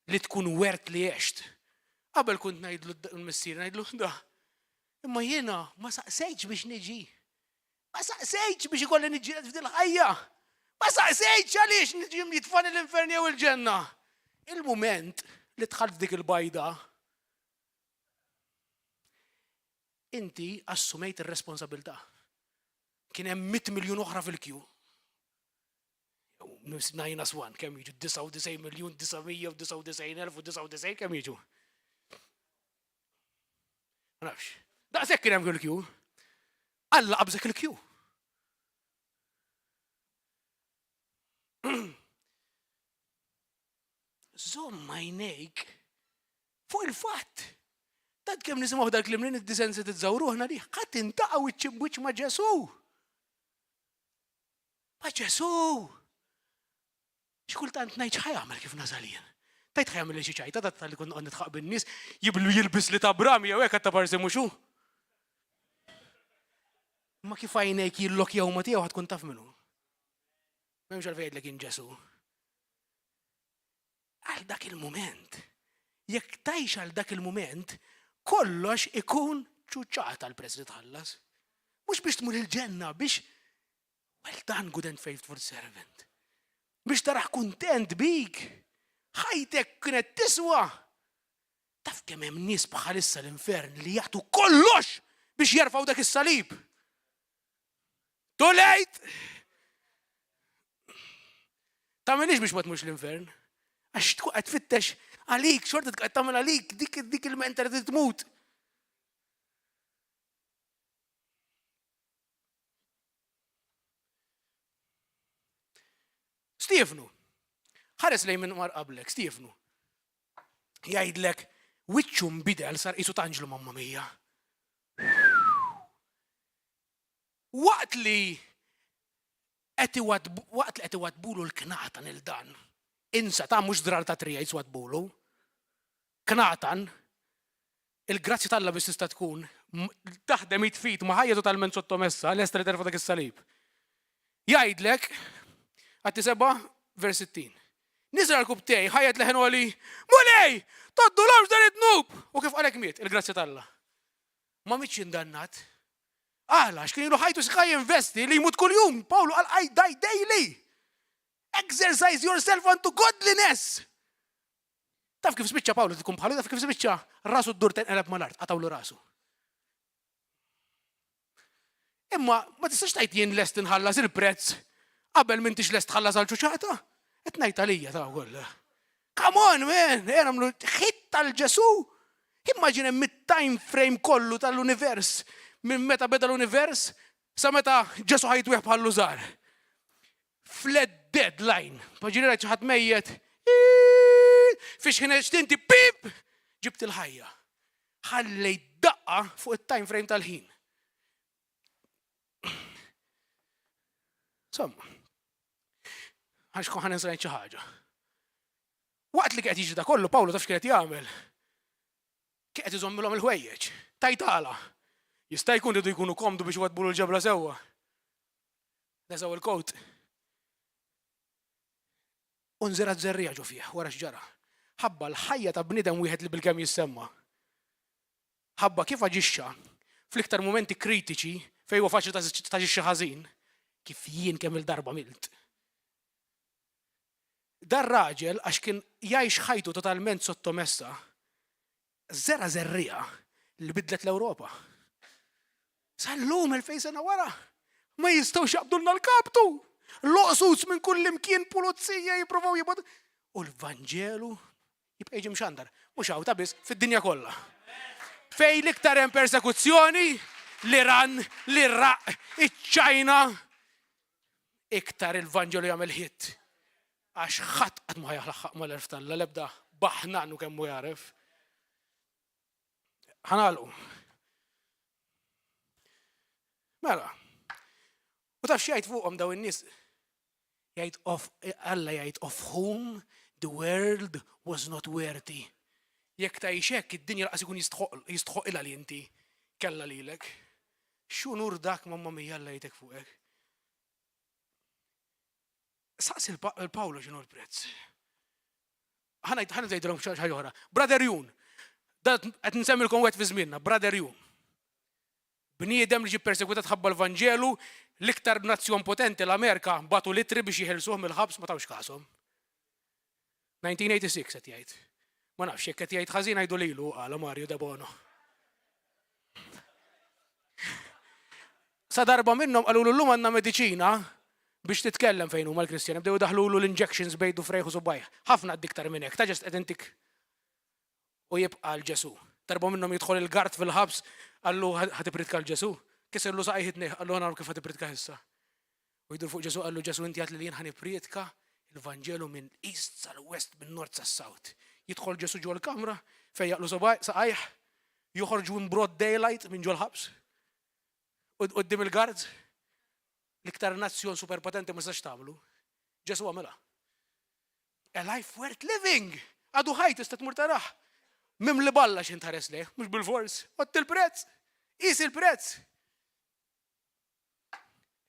Li tkun wert li għext. Qabel kont ngħidlu l-missier ngħidlu da. Imma jiena ma saqsejtx biex niġi. Ma saqsejtx biex ikolli niġġieled f'dil ħajja. Ma saqsejtx għaliex niġi jitfani l-infern jew il-ġenna. Il-mument li dħalt f'dik il-bajda, inti assumejt ir-responsabilità. Kien hemm 100 miljun oħra fil-kju. Minus one, kemm jiġu 99 miljun 999,099 kemm jiġu? Ma nafx. Daqshekk kien hemm il-kju. Alla qabżek il-kju. Żomm għajnejk fuq il-fatt. Tant kemm nisimgħu dal-kliem li niddisensitizzaw ruħna li ħadd intaqa' wiċċ imbwiċċ ma' Ġesù. Ma' Ġesù! Xi kultant ngħid x'ħa jagħmel kif nasal jien. Tgħid ħa jagħmilli xi ċajta ta' talli kont noqgħod nidħaq bin-nies, jiblu jilbis li ta' brami jew hekk għad ta' parsi mhux hu. Imma kif għajnejk jillokjaw ma' tiegħu ħa tkun taf min hu. M'hemmx għalfejn jgħidlek jien Ġesù. Għal dak il-mument. Jekk tgħix għal dak il-mument, kollox ikun ċuċata l-prezz li tħallas. Mhux biex tmur il-ġenna, biex Well done, good and faithful servant. Biex taraħ kuntent bik. Ħajtek kienet tiswa. Taf kemm hemm nies bħalissa l-infern li jagħtu kollox biex jerfgħu dak is-salib. Too late! Tagħmilix biex ma tmux l-infern. Għax tkun qed tfittex għalik, xorta tkun qed tagħmel għalik dik dik il-mentality tmut. Stiefnu. Ħares lejn minn mar qablek, Stiefnu. Jgħidlek, wiċċu nbidel sar qisu t'anġlu mamma mia. Waqt li qed waqt li qed iwadbulu l-knatan il dan. Insa ta' mhux drar ta' trijajt wadbulu. Knatan, Il-grazzja t'Alla biss tista' tkun taħdem id f'id ma' ħajja totalment sottomessa, lesta li terfa' dak is-salib. Jgħidlek, Atti 7, vers 60. Niżel għal kubtej, ħajjet leħen għoli, Mulej, toddulhomx dan id-dnub! U kif qalek miet, il-grazzja t'Alla. Ma mitx indannat. Għala, għax kien ilu ħajtu sħaj jinvesti li jmut kuljum. Pawlu qal I die daily. Exercise yourself unto godliness. Taf kif spiċċa Pawlu tkun bħalu, taf kif spiċċa rasu ddur tenqeleb mal-art, qatawlu rasu. Imma ma tistax tgħid jien lest inħallas il-prezz qabel m'intix lest tħallas għal ċuċata. Qed ngħid għalija ta' wkoll. Come on, man, ejja nagħmlu ħit tal-Ġesu. Immaġina mit-time frame kollu tal-univers, minn meta beda l-univers sa meta Ġesu ħajtwieħ bħal lużar. Flat dead line. Paġini rajt xi ħadd mejjet. Fiex ħin għext inti pip! Ġibt il-ħajja. Ħallejt daqqa fuq it-time frame tal-ħin. Insomma, għax kon ħanin xi ħaġa. Waqt li qed jiġri da kollu, Pawlu taf x'kien qed jagħmel. Kien qed iżommilhom il-ħwejjeġ. Tajt għala. Jista' jkun ridu jkunu komdu biex iwaddbulu l-ġebla sewwa. Neżgħu il-kowt. U nżergħet żerriegħa ġo fih, wara x'ġara. Ħabba l-ħajja ta' bniedem wieħed li bilkemm jissemma. Ħabba kif aġixxa fl-iktar mumenti kritiċi fejn huwa faċli taġixxi ħażin, kif jien kemm-il darba għamilt. Dar-raġel għax kien jgħix ħajtu totalment sottomessa, żera' żerriegħa li bidlet l-Ewropa. Sal-lum 2000 sena wara, ma jistgħux jaqbdulna l-kaptu. Loqsuts minn kull imkien pulizija jippruvaw jibgħatu. U l-Vanġelu jibqa' jiġi mxandar. Mhux hawn ta' biss, fid-dinja kollha. Fejn l-iktar hemm persekuzzjoni, l-Iran, l-Iraq, iċ-Ċajna, iktar il-Vanġelu jagħmel hit. Għax ħadd qatt ma jaħlaħħaq mal-erf t'Alla l-ebda baħnan u kemm hu jagħref. Ħa nagħlqu. Mela. U taf x'jgħid fuqhom daw in-nies? Jgħid of Alla jgħid of whom the world was not worthy. Jekk tgħix hekk id-dinja laqas ikun jistħoqilha li inti kellha lilek. X'unur dak mamma mia Alla jgħidek fuqek. Saqsi l-Pawlu x'inhu l-prezz. Ħa ngħidilhom xi ħaġa oħra. Brother Yun. Qed nsemmilkom wieħed fi żmienna, Brother Yun. Bniedem li ġie persegwitat ħabba l-Vanġelu, l-iktar nazzjon potenti l-Amerika bagħtu l-ittri biex jeħilsuh mill-ħabs ma tawx kashom. 1986 qed jgħid. Ma nafx jekk qed jgħid ħażin għidu lilu qala Mario Debono. Sa darba minnhom qalulu llum għandna mediċina biex titkellem fejn huma l-Kristjani bdew idaħħlulu l-injections bejdu frejħ u subgħajh. Ħafna għad iktar minn hekk, ta' ġest qed intik u jibqa' għal Ġesù. Darba minnhom jidħol il-gard fil-ħabs qallu ħa tippritka għal Ġesù. Kisirlu saqajh it-tnejn qallu ħa naraw kif ħa tippritka issa. U jdur fuq Ġesù qallu Ġesù inti għedt li jien ħa nipprietka il-Vanġelu minn east sal-west, minn nord sas-south. Jidħol Ġesù ġol-kamra fejn jaqlu saqajh, joħorġu in broad daylight minn ġol-ħabs. Quddiem il-guards, l-iktar nazzjon superpotenti ma setax tagħmlu. Ġesù għamilha. A life worth living! Għadu ħaj tista' tmur tarah. Mimli balla x'int ħares lejh, mhux bil-fors. Għodd il-prezz. Qis il-prezz.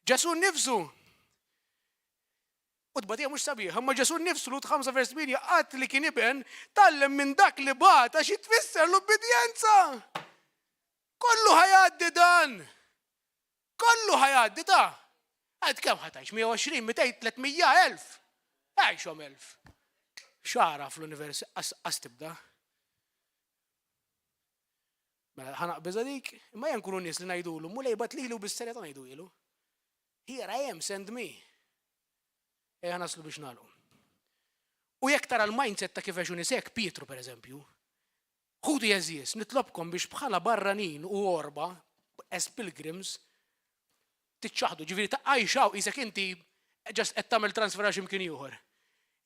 Ġesù nnifsu U tbatija mhux sabiħa, imma Ġesù nnifsu Lut 5 vers 8 qatt li kien iben tgħallem minn dak li bata xi tfisser l-ubbidjenza. Kollu ħa jgħaddi dan! Kollu ħa jgħaddi ta! Għad kemm ħa tgħix? 120, 200, 300, 1000? Għixhom 1000. Xara fl-univers qas tibda. Mela ħa naqbiżha dik, imma ejja nkunu nies li ngħidulu, Mulej bagħat lili u bis-serjetà ngħiduhielu. Here I am, send me. Ejja naslu biex nagħlqu. U jekk tara l-mindset ta' kif għexu nies hekk, Pietru pereżempju, Ħuti għeżież, nitlobkom biex bħala barranin u għorba, as pilgrims, tiċċaħħdu, ġifieri taqgħix hawn qisek inti just qed tagħmel transfer għal xi mkien ieħor.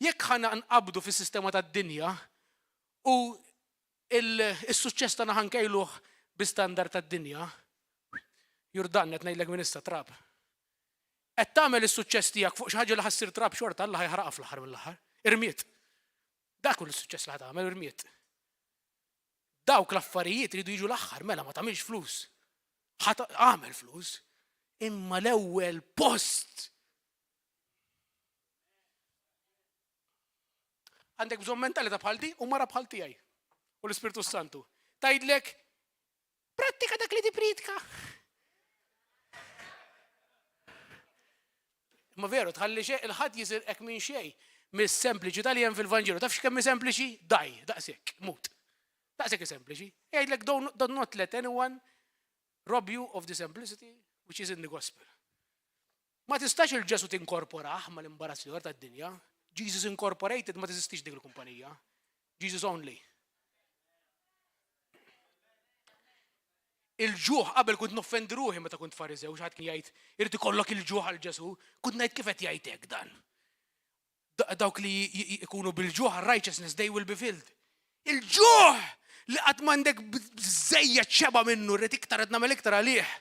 Jekk ħa nqabdu fis-sistema tad-dinja u is-suċċess tagħna ħa nkejluh bi standard tad-dinja, you're done, qed ngħidlek minn issa trab. Qed tagħmel is-suċċess tiegħek fuq xi ħaġa li ħa ssir trab xorta Alla ħa jaħraqha fl-aħħar mill-aħħar. Irmied. Dak hu l-suċċess li ħa tagħmel irmied. Dawk l-affarijiet iridu jiġu l-aħħar, mela ma tagħmilx flus. Ħa għamel flus, imma l-ewwel post. Għandek bżonn mentalità bħal di u mara bħal tiegħi. U l-Ispirtu Santu. Tgħidlek Prattika dak li tipritka. Ma veru, tħalli xejn, il-ħadd jisirqek minn xejn, mis-sempliċità li hemm fil-Vanġelu. Taf x'kemm hi sempliċi? Daj, daqshekk, mut. Daqshekk hi sempliċi. Jgħidlek don't, do not let anyone rob you of the simplicity which is in the gospel. Ma tistax il-Ġesu tinkorporah mal-imbarazz l-ieħor tad-dinja. Jesus Incorporated ma teżistix dik il-kumpanija. Jesus only. Il-ġuħ qabel kont noffendi ruħi meta kont fariżew, xi ħadd kien jgħid irid ikollok il-ġuħ għal Ġesu, kont ngħid kif qed jgħid hekk dan. Dawk li jkunu bil-ġuħ righteousness they will be filled. Il-ġuħ! Li qatt m'għandek biżżejjed xeba' minnu, rrid iktar qed nagħmel iktar għalih.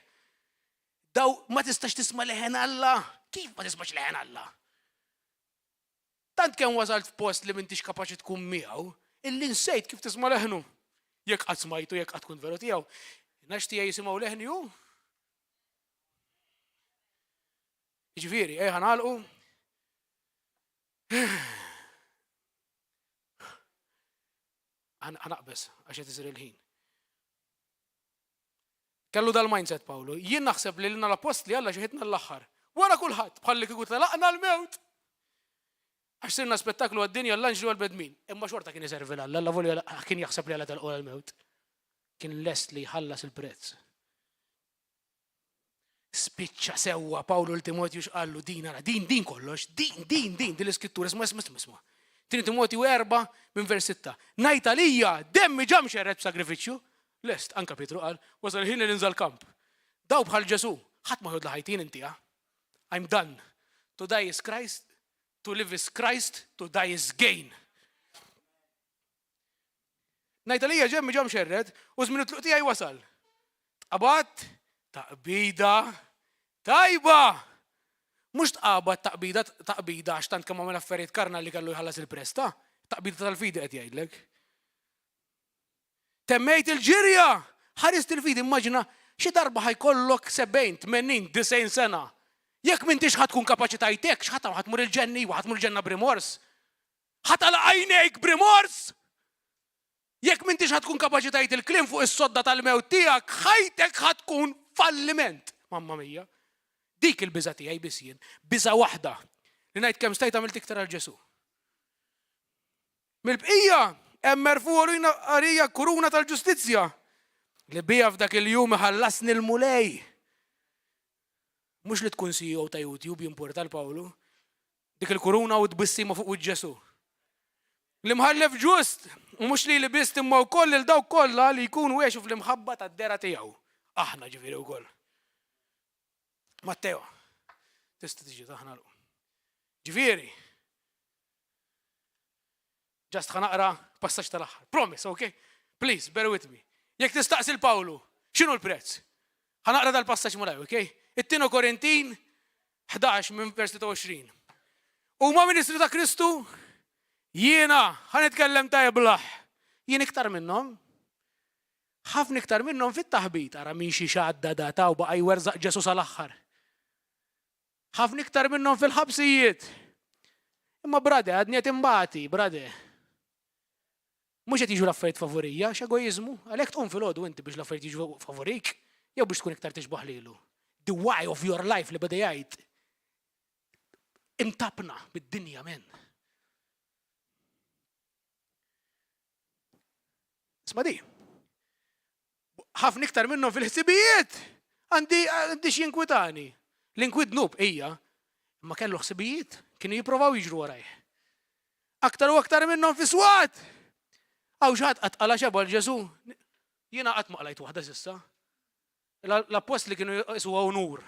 Daw ma tistax tisma' leħen Alla. Kif ma tismax leħen Alla? Tant kemm wasalt f'post li m'intix kapaċi tkun miegħu, illi nsejt kif tisma' leħnu. Jekk qatt smajtu, jekk qatt kont veru tiegħu. In-nagħaġ tiegħi jisimgħu leħni u Jiġifieri, ejja nagħlqu. Ħanaqbeż għax qed isir il-ħin. Kellu dal-mindset Pawlu. Jien naħseb li lilna l-appostli Alla xeħitna l-aħħar. Wara kulħadd, bħal li kieku telaqna l-mewt. Għax sirna spettaklu għad-dinja l-anġli u għall-bnedmin. Imma xorta kien iservi l-Alla, Alla volja kien jaħseb li Alla telqu għall-mewt. Kien lest li jħallas il-prezz. Spiċċa sewwa Pawlu l Timotju x'qallu din ara din din kollox, din din din din l-iskrittura isma' isma' isma' isma'. Tieni Timotju 4 minn vers 6. Ngħid għalija demmi ġa mxerred b'sagrifiċċju. Lest, anka Pietru qal, wasal il-ħin li ninża' l-kamp. Daw bħal Ġesù, ħadd ma jħodli ħajti jien intiha. I'm done. To die is Christ, to live is Christ, to die is gain. Ngħid għalija ġemmi ġa mxerred u żmien it-tluq tiegħi wasal. Tqabadt taqbida tajba! Mhux tqabad taqbida taqbida għax tant kemm għamel affarijiet karnali li kellu jħallas il-prezz ta' taqbida tal-fidi qed jgħidlek. Temmejt il-ġirja! Ħarist il-fidi, immaġina xi darba ħajkollok 70, 80, 90 sena. Jekk m'intix ħa tkun kapaċi tgħid hekk, x'ħa tagħmel? Ħa tmur il-ġenni, ħa tmur il-ġenna b'rimors. Ħa tagħlaq għajnejk b'rimors? Jekk m'intix ħa tkun kapaċi tgħid il-kliem fuq is-sodda tal-mewt tiegħek, ħajtek ħa tkun falliment. Mamma mia. Dik il-biża' tiegħi biss jien. Biża' waħda li ngħid kemm stajt għamilt iktar għal Ġesù. Mill-bqija hemm merfugħa għalija kuruna tal-ġustizzja li biha f'dak il-jum iħallasni l-Mulej. Mhux li tkun CEO ta' YouTube jimporta l-Pawlu. Dik il-kuruna u t-tbissima fuq wiċċ Ġesù. L-imħallef ġust, u mhux lili biss imma wkoll lil dawk kollha li jkunu għexu fl-imħabba tad-dehra tiegħu. Aħna ġifieri wkoll. Matteo, tista' tiġi taħna l Ġifieri, Just ħa naqra passaġġ tal-aħħar. Promise, ok? Please, bear with me. Jekk tistaqsi l-Pawlu, x'inhu l-prezz? Ħa naqra dal-passaġġ malaj, ok? It-tieni Korintin 11 minn vers 23. Huma ministri ta' Kristu? Jiena ħa nitkellem ta' iblaħ. Jien iktar minnhom. Ħafna iktar minnhom fit-taħbit, ara minn xi xadda data u baqa' jwerżaq Ġesu sal-aħħar. Ħafna iktar minnhom fil-ħabsijiet. Imma brade, għadni qed imbati, brade. Mhux qed jiġu l-affarijiet favorija, x'egoiżmu, għalhekk tqum filgħodu inti biex l-affarijiet jiġu favorik, jew biex tkun iktar tixbaħ lilu. The why of your life li beda jgħid intapna bid-dinja men. Isma' di. Ħafna iktar minnhom fil-ħsibijiet. Għandi għandi x'jinkwitani. L-inkwit dnub hija, imma kellu ħsibijiet, kienu jipprovaw jiġru warajh. Aktar u aktar minnhom fi swat. Hawn xi ħadd qatt qala xeba' 'l Ġesù? Jiena qatt ma qlajt waħda s'issa. L-appostli kienu jqisuha unur.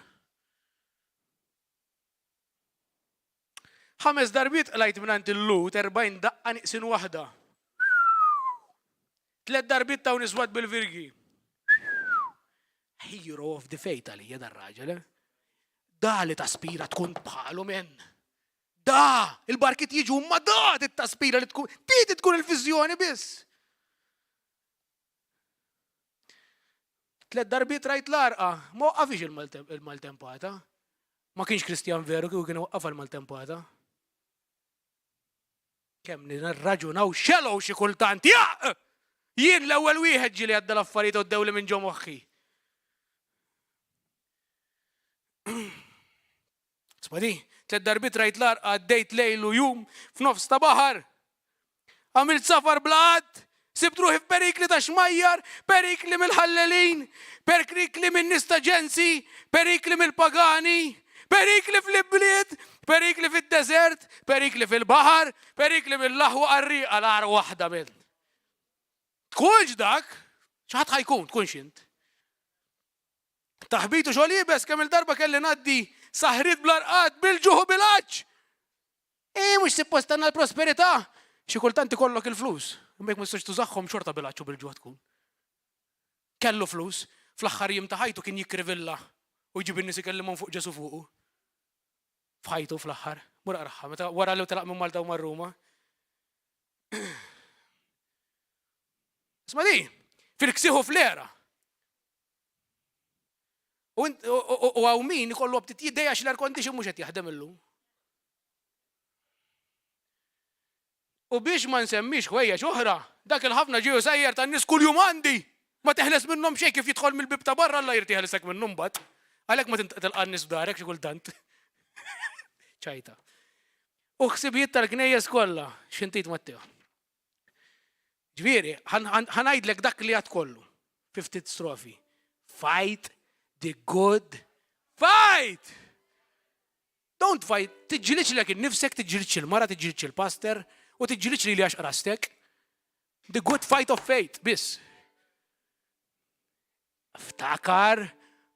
Ħames darbiet qlajt mingħand il-Lhud 40 daqqa nieqsin waħda. Tliet darbiet tawni swat bil-virgi. Hero of the faith għalija dar-raġel, eh? Da li taspira tkun bħalu men. Da, il-barkiet jiġu ma da taspira li tkun, ti tkun il-viżjoni biss. Tlet darbiet rajt l-għarqa, ma waqqafix il-maltempata. Ma kienx Kristjan veru kieku kien waqqafha l-maltempata. Kemm nirraġunaw xelow xi kultant, jaq! Jien l-ewwel wieħed ġieli għadda l-affarijiet u dewli minn ġo moħħi. Isma' di, tlet darbiet rajt l-għarqa għaddejt lejl u jum f'nofs ta' baħar. Għamilt safar bla għadd, sibt ruħi f'perikli ta' xmajjar, perikli mill-ħallelin, perikli minn nies ta' ġensi, perikli mill-pagani, perikli fl-ibliet, perikli fid-deżert, perikli fil-baħar, perikli mill-aħwa qarrieqa l-agħar waħda minn. Tkunx dak, xi ħadd ħa jkun, tkunx int. Taħbit u xogħol iebes kemm il-darba kelli ngħaddi sahriet bla rqad, bil-ġuħ u bil-għatx. Eh, mhux suppost għandna l-prosperità. Xi kultant ikollok il-flus. Imma jekk ma tistax tużahom xorta bil-għatx u bil-ġuħ tkun. Kellu flus, fl-aħħar jiem ta' ħajtu kien jikri villa u jġib in-nies ikellimhom fuq Ġesù fuqu. F'ħajtu fl-aħħar. Mur aqraha, meta wara li telaq minn Malta u mar Ruma. Isma' di, fil-ksieħ u fl-għera. U hawn min ikollu aptit jidej għax l-air condition mhux qed jaħdem illum. U biex ma nsemmix ħwejjeġ oħra, dak il-ħafna ġej u sejjer tan-nies kuljum għandi! Ma teħles minnhom xejn kif jidħol mill-bieb ta' barra Alla jrid jeħlisek minnu mbagħad. Għalhekk ma tilqa' n-nies f'darek xi kultant. Ċajta. U ħsibijiet tal-knejjes kollha, x'intit Matteo. Ġifieri, ħa ngħidlek dak li għad kollu fi ftit strofi. Fight the good fight! Don't fight, tiġġilidx lilek innifsek, tiġġilidx il-mara, tiġġilidx il-pastor, u tiġġilidx lili għax qrastek. The good fight of faith, biss. Ftakar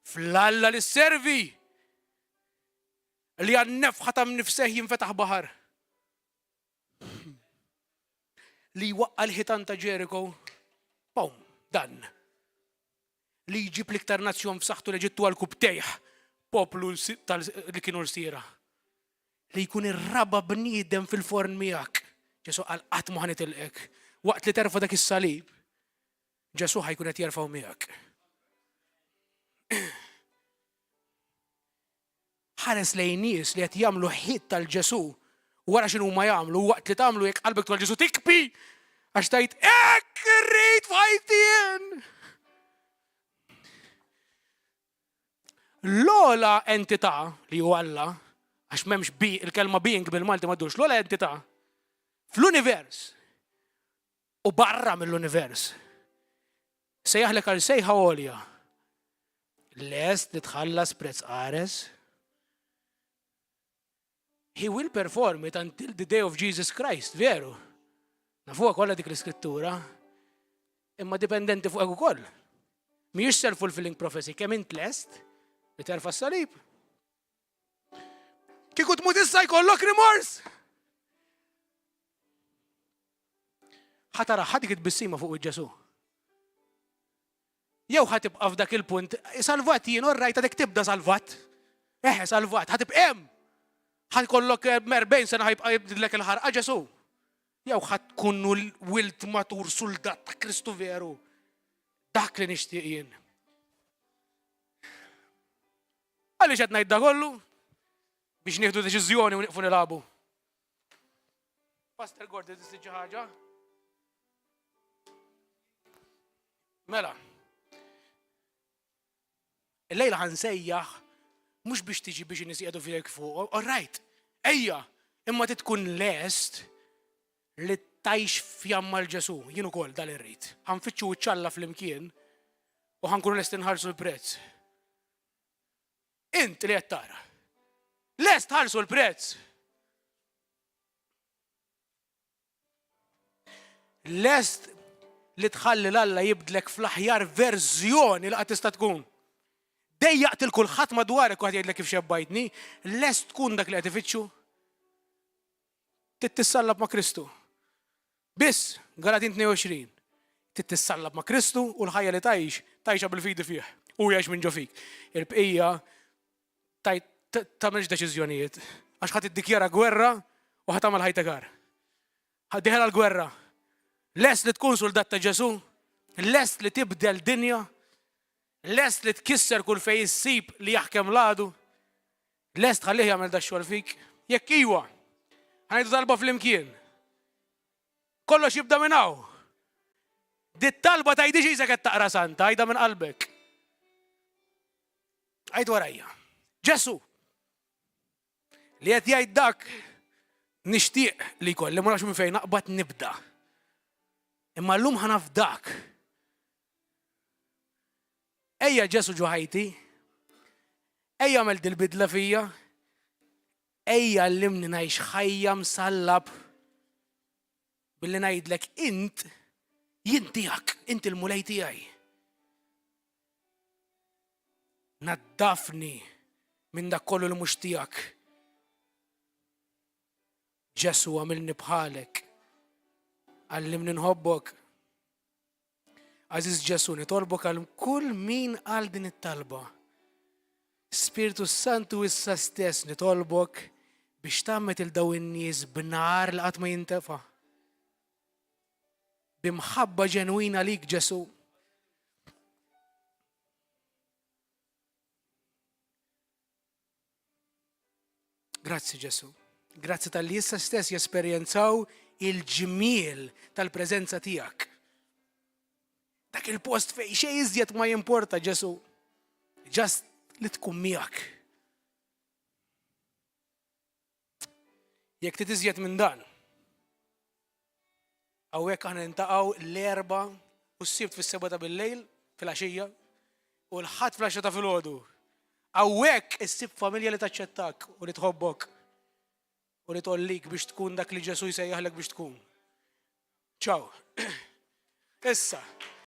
fl-Alla li sservi li għan-nefħa ta' mnifseh jinfetaħ baħar. Li jwaqqa' l-ħitan ta' Ġeriko, pum, dan. Li jġib l-iktar nazzjon f'saħħtu l-Eġittu għal kubtejh, poplu li kienu rsiera. Li jkun ir-raba' bniedem fil-forn miegħek. Ġesù qal qatt ma ħa nitilqek. Waqt li terfa' dak is-salib, Ġesù ħa jkun qed jerfgħu miegħek. Ħares lejn nies li qed jagħmlu ħiet tal-Ġesù u wara x'inhuma jagħmlu u waqt li tagħmlu jekk qalbek tal Ġesù tikbi għax tgħid hekk irrid f'ħajti jien. L-ogħla entità li hu Alla, għax m'hemmx bi il-kelma being bil-Malti ma ddurx, l-ogħla entità fl-univers u barra mill-univers. Sejjaħlek għal sejħa għolja. Lest li tħallas prezz qares. He will perform it until the day of Jesus Christ, veru. Nafuha kollha dik l-iskrittura. Imma dipendenti fuqek ukoll. Mhijiex self-fulfilling prophecy, kemm int lest li terfa' s-salib. Kieku tmut issa jkollok rimors. Ħa taraha dik it-tbissima fuq wiċċ Ġesù. Jew ħa tibqa' f'dak il-punt, salvat jien, all right, għadek tibda salvat. Eħe, salvat, ħa tibqa' hemm. Ħa jkollok 40 sena ħa jibqa' jibdillek il-ħarqa Ġesù. Jew ħa tkun wild matur suldat ta' Kristu veru. Dak li nixtieq jien. Għaliex qed ngħid da kollu? Biex nieħdu deċiżjoni u nieqfu nilagħbu. Pastor Gordon, tista' xi ħaġa? Mela. Illejla ħansejjaħ mhux biex tiġi biex in-nies jgħidu fidejk fuq, all right, ejja, imma tkun lest li tgħix fjamma l Ġesù, jien ukoll dal irrid. Ħanfittxu wiċċ flimkien u ħankunu lest inħarsu l-prezz. Int li qed tara. Lest tħallsu l-prezz. Lest li tħalli l-Alla jibdlek fl-aħjar verżjoni li qatt tista' tkun. Dejjaqt il kulħadd madwarek u qed jgħidlek kif xebbajtni, lest tkun dak li qed ifittxu. Trid tissallab ma' Kristu. Biss, Galatin 22, trid tissallab ma' Kristu u l-ħajja li tgħix, tgħixha bil-fidi fih. Hu jgħix minn ġo fik. Il-bqija tagħmilx deċiżjonijiet għax ħa tiddikjara gwerra u ħa tagħmel ħajtek agħar. Ħa dieħel għall-gwerra. Lest li tkun suldat ta' Ġesù? Lest li tibdel dinja? Lest li tkisser kull fejn issib li jaħkem l-għadu? Lest tħallih jagħmel dax-xogħol fik? Jekk iwa, ħa ngħidu talba flimkien. Kollox jibda minn hawn. Dit talba tgħidix isek qed taqra santa, għidha minn qalbek. Għid warajja. Ġesu, li qed jgħid dak nixtieq li jkolli ma nafx minn fejn naqbad nibda. Imma llum ħa nafdak. Ejja Ġesu ġo ħajti. Ejja għamel dil-bidla fija. Ejja għallimni ngħix ħajja msallab billi ngħidlek int jien tiegħek, int il-mulej tiegħi. Naddafni minn dak kollu li mhux tiegħek. Ġesu għamilni bħalek. Għallimni nħobbok. Għażiż Ġesù, nitolbok għal kull min qal din it-talba. Spirtu Santu issa stess nitolbok biex tgħammed 'il dawn in-nies b'nar li qatt ma jintefa'. B'imħabba ġenwina lik Ġesù. Grazzi Ġesù. Grazzi talli issa stess jesperjenzaw il-ġmiel tal-preżenza tiegħek. Dak il-post fejn xejn iżjed ma jimporta Ġesù. Just li tkun miegħek. Jekk trid iżjed minn dan, hawnhekk aħna nintaqgħu l-Erbgħa u s-Sibt fis-sebgħa ta' bil-lejl, fil-għaxija, u l-Ħadd fl-għaxra ta' filgħodu. Hawnhekk issib familja li taċċettak u li tħobbok u li tgħollik biex tkun dak li Ġesù jsejjaħlek biex tkun. Ciao. Issa.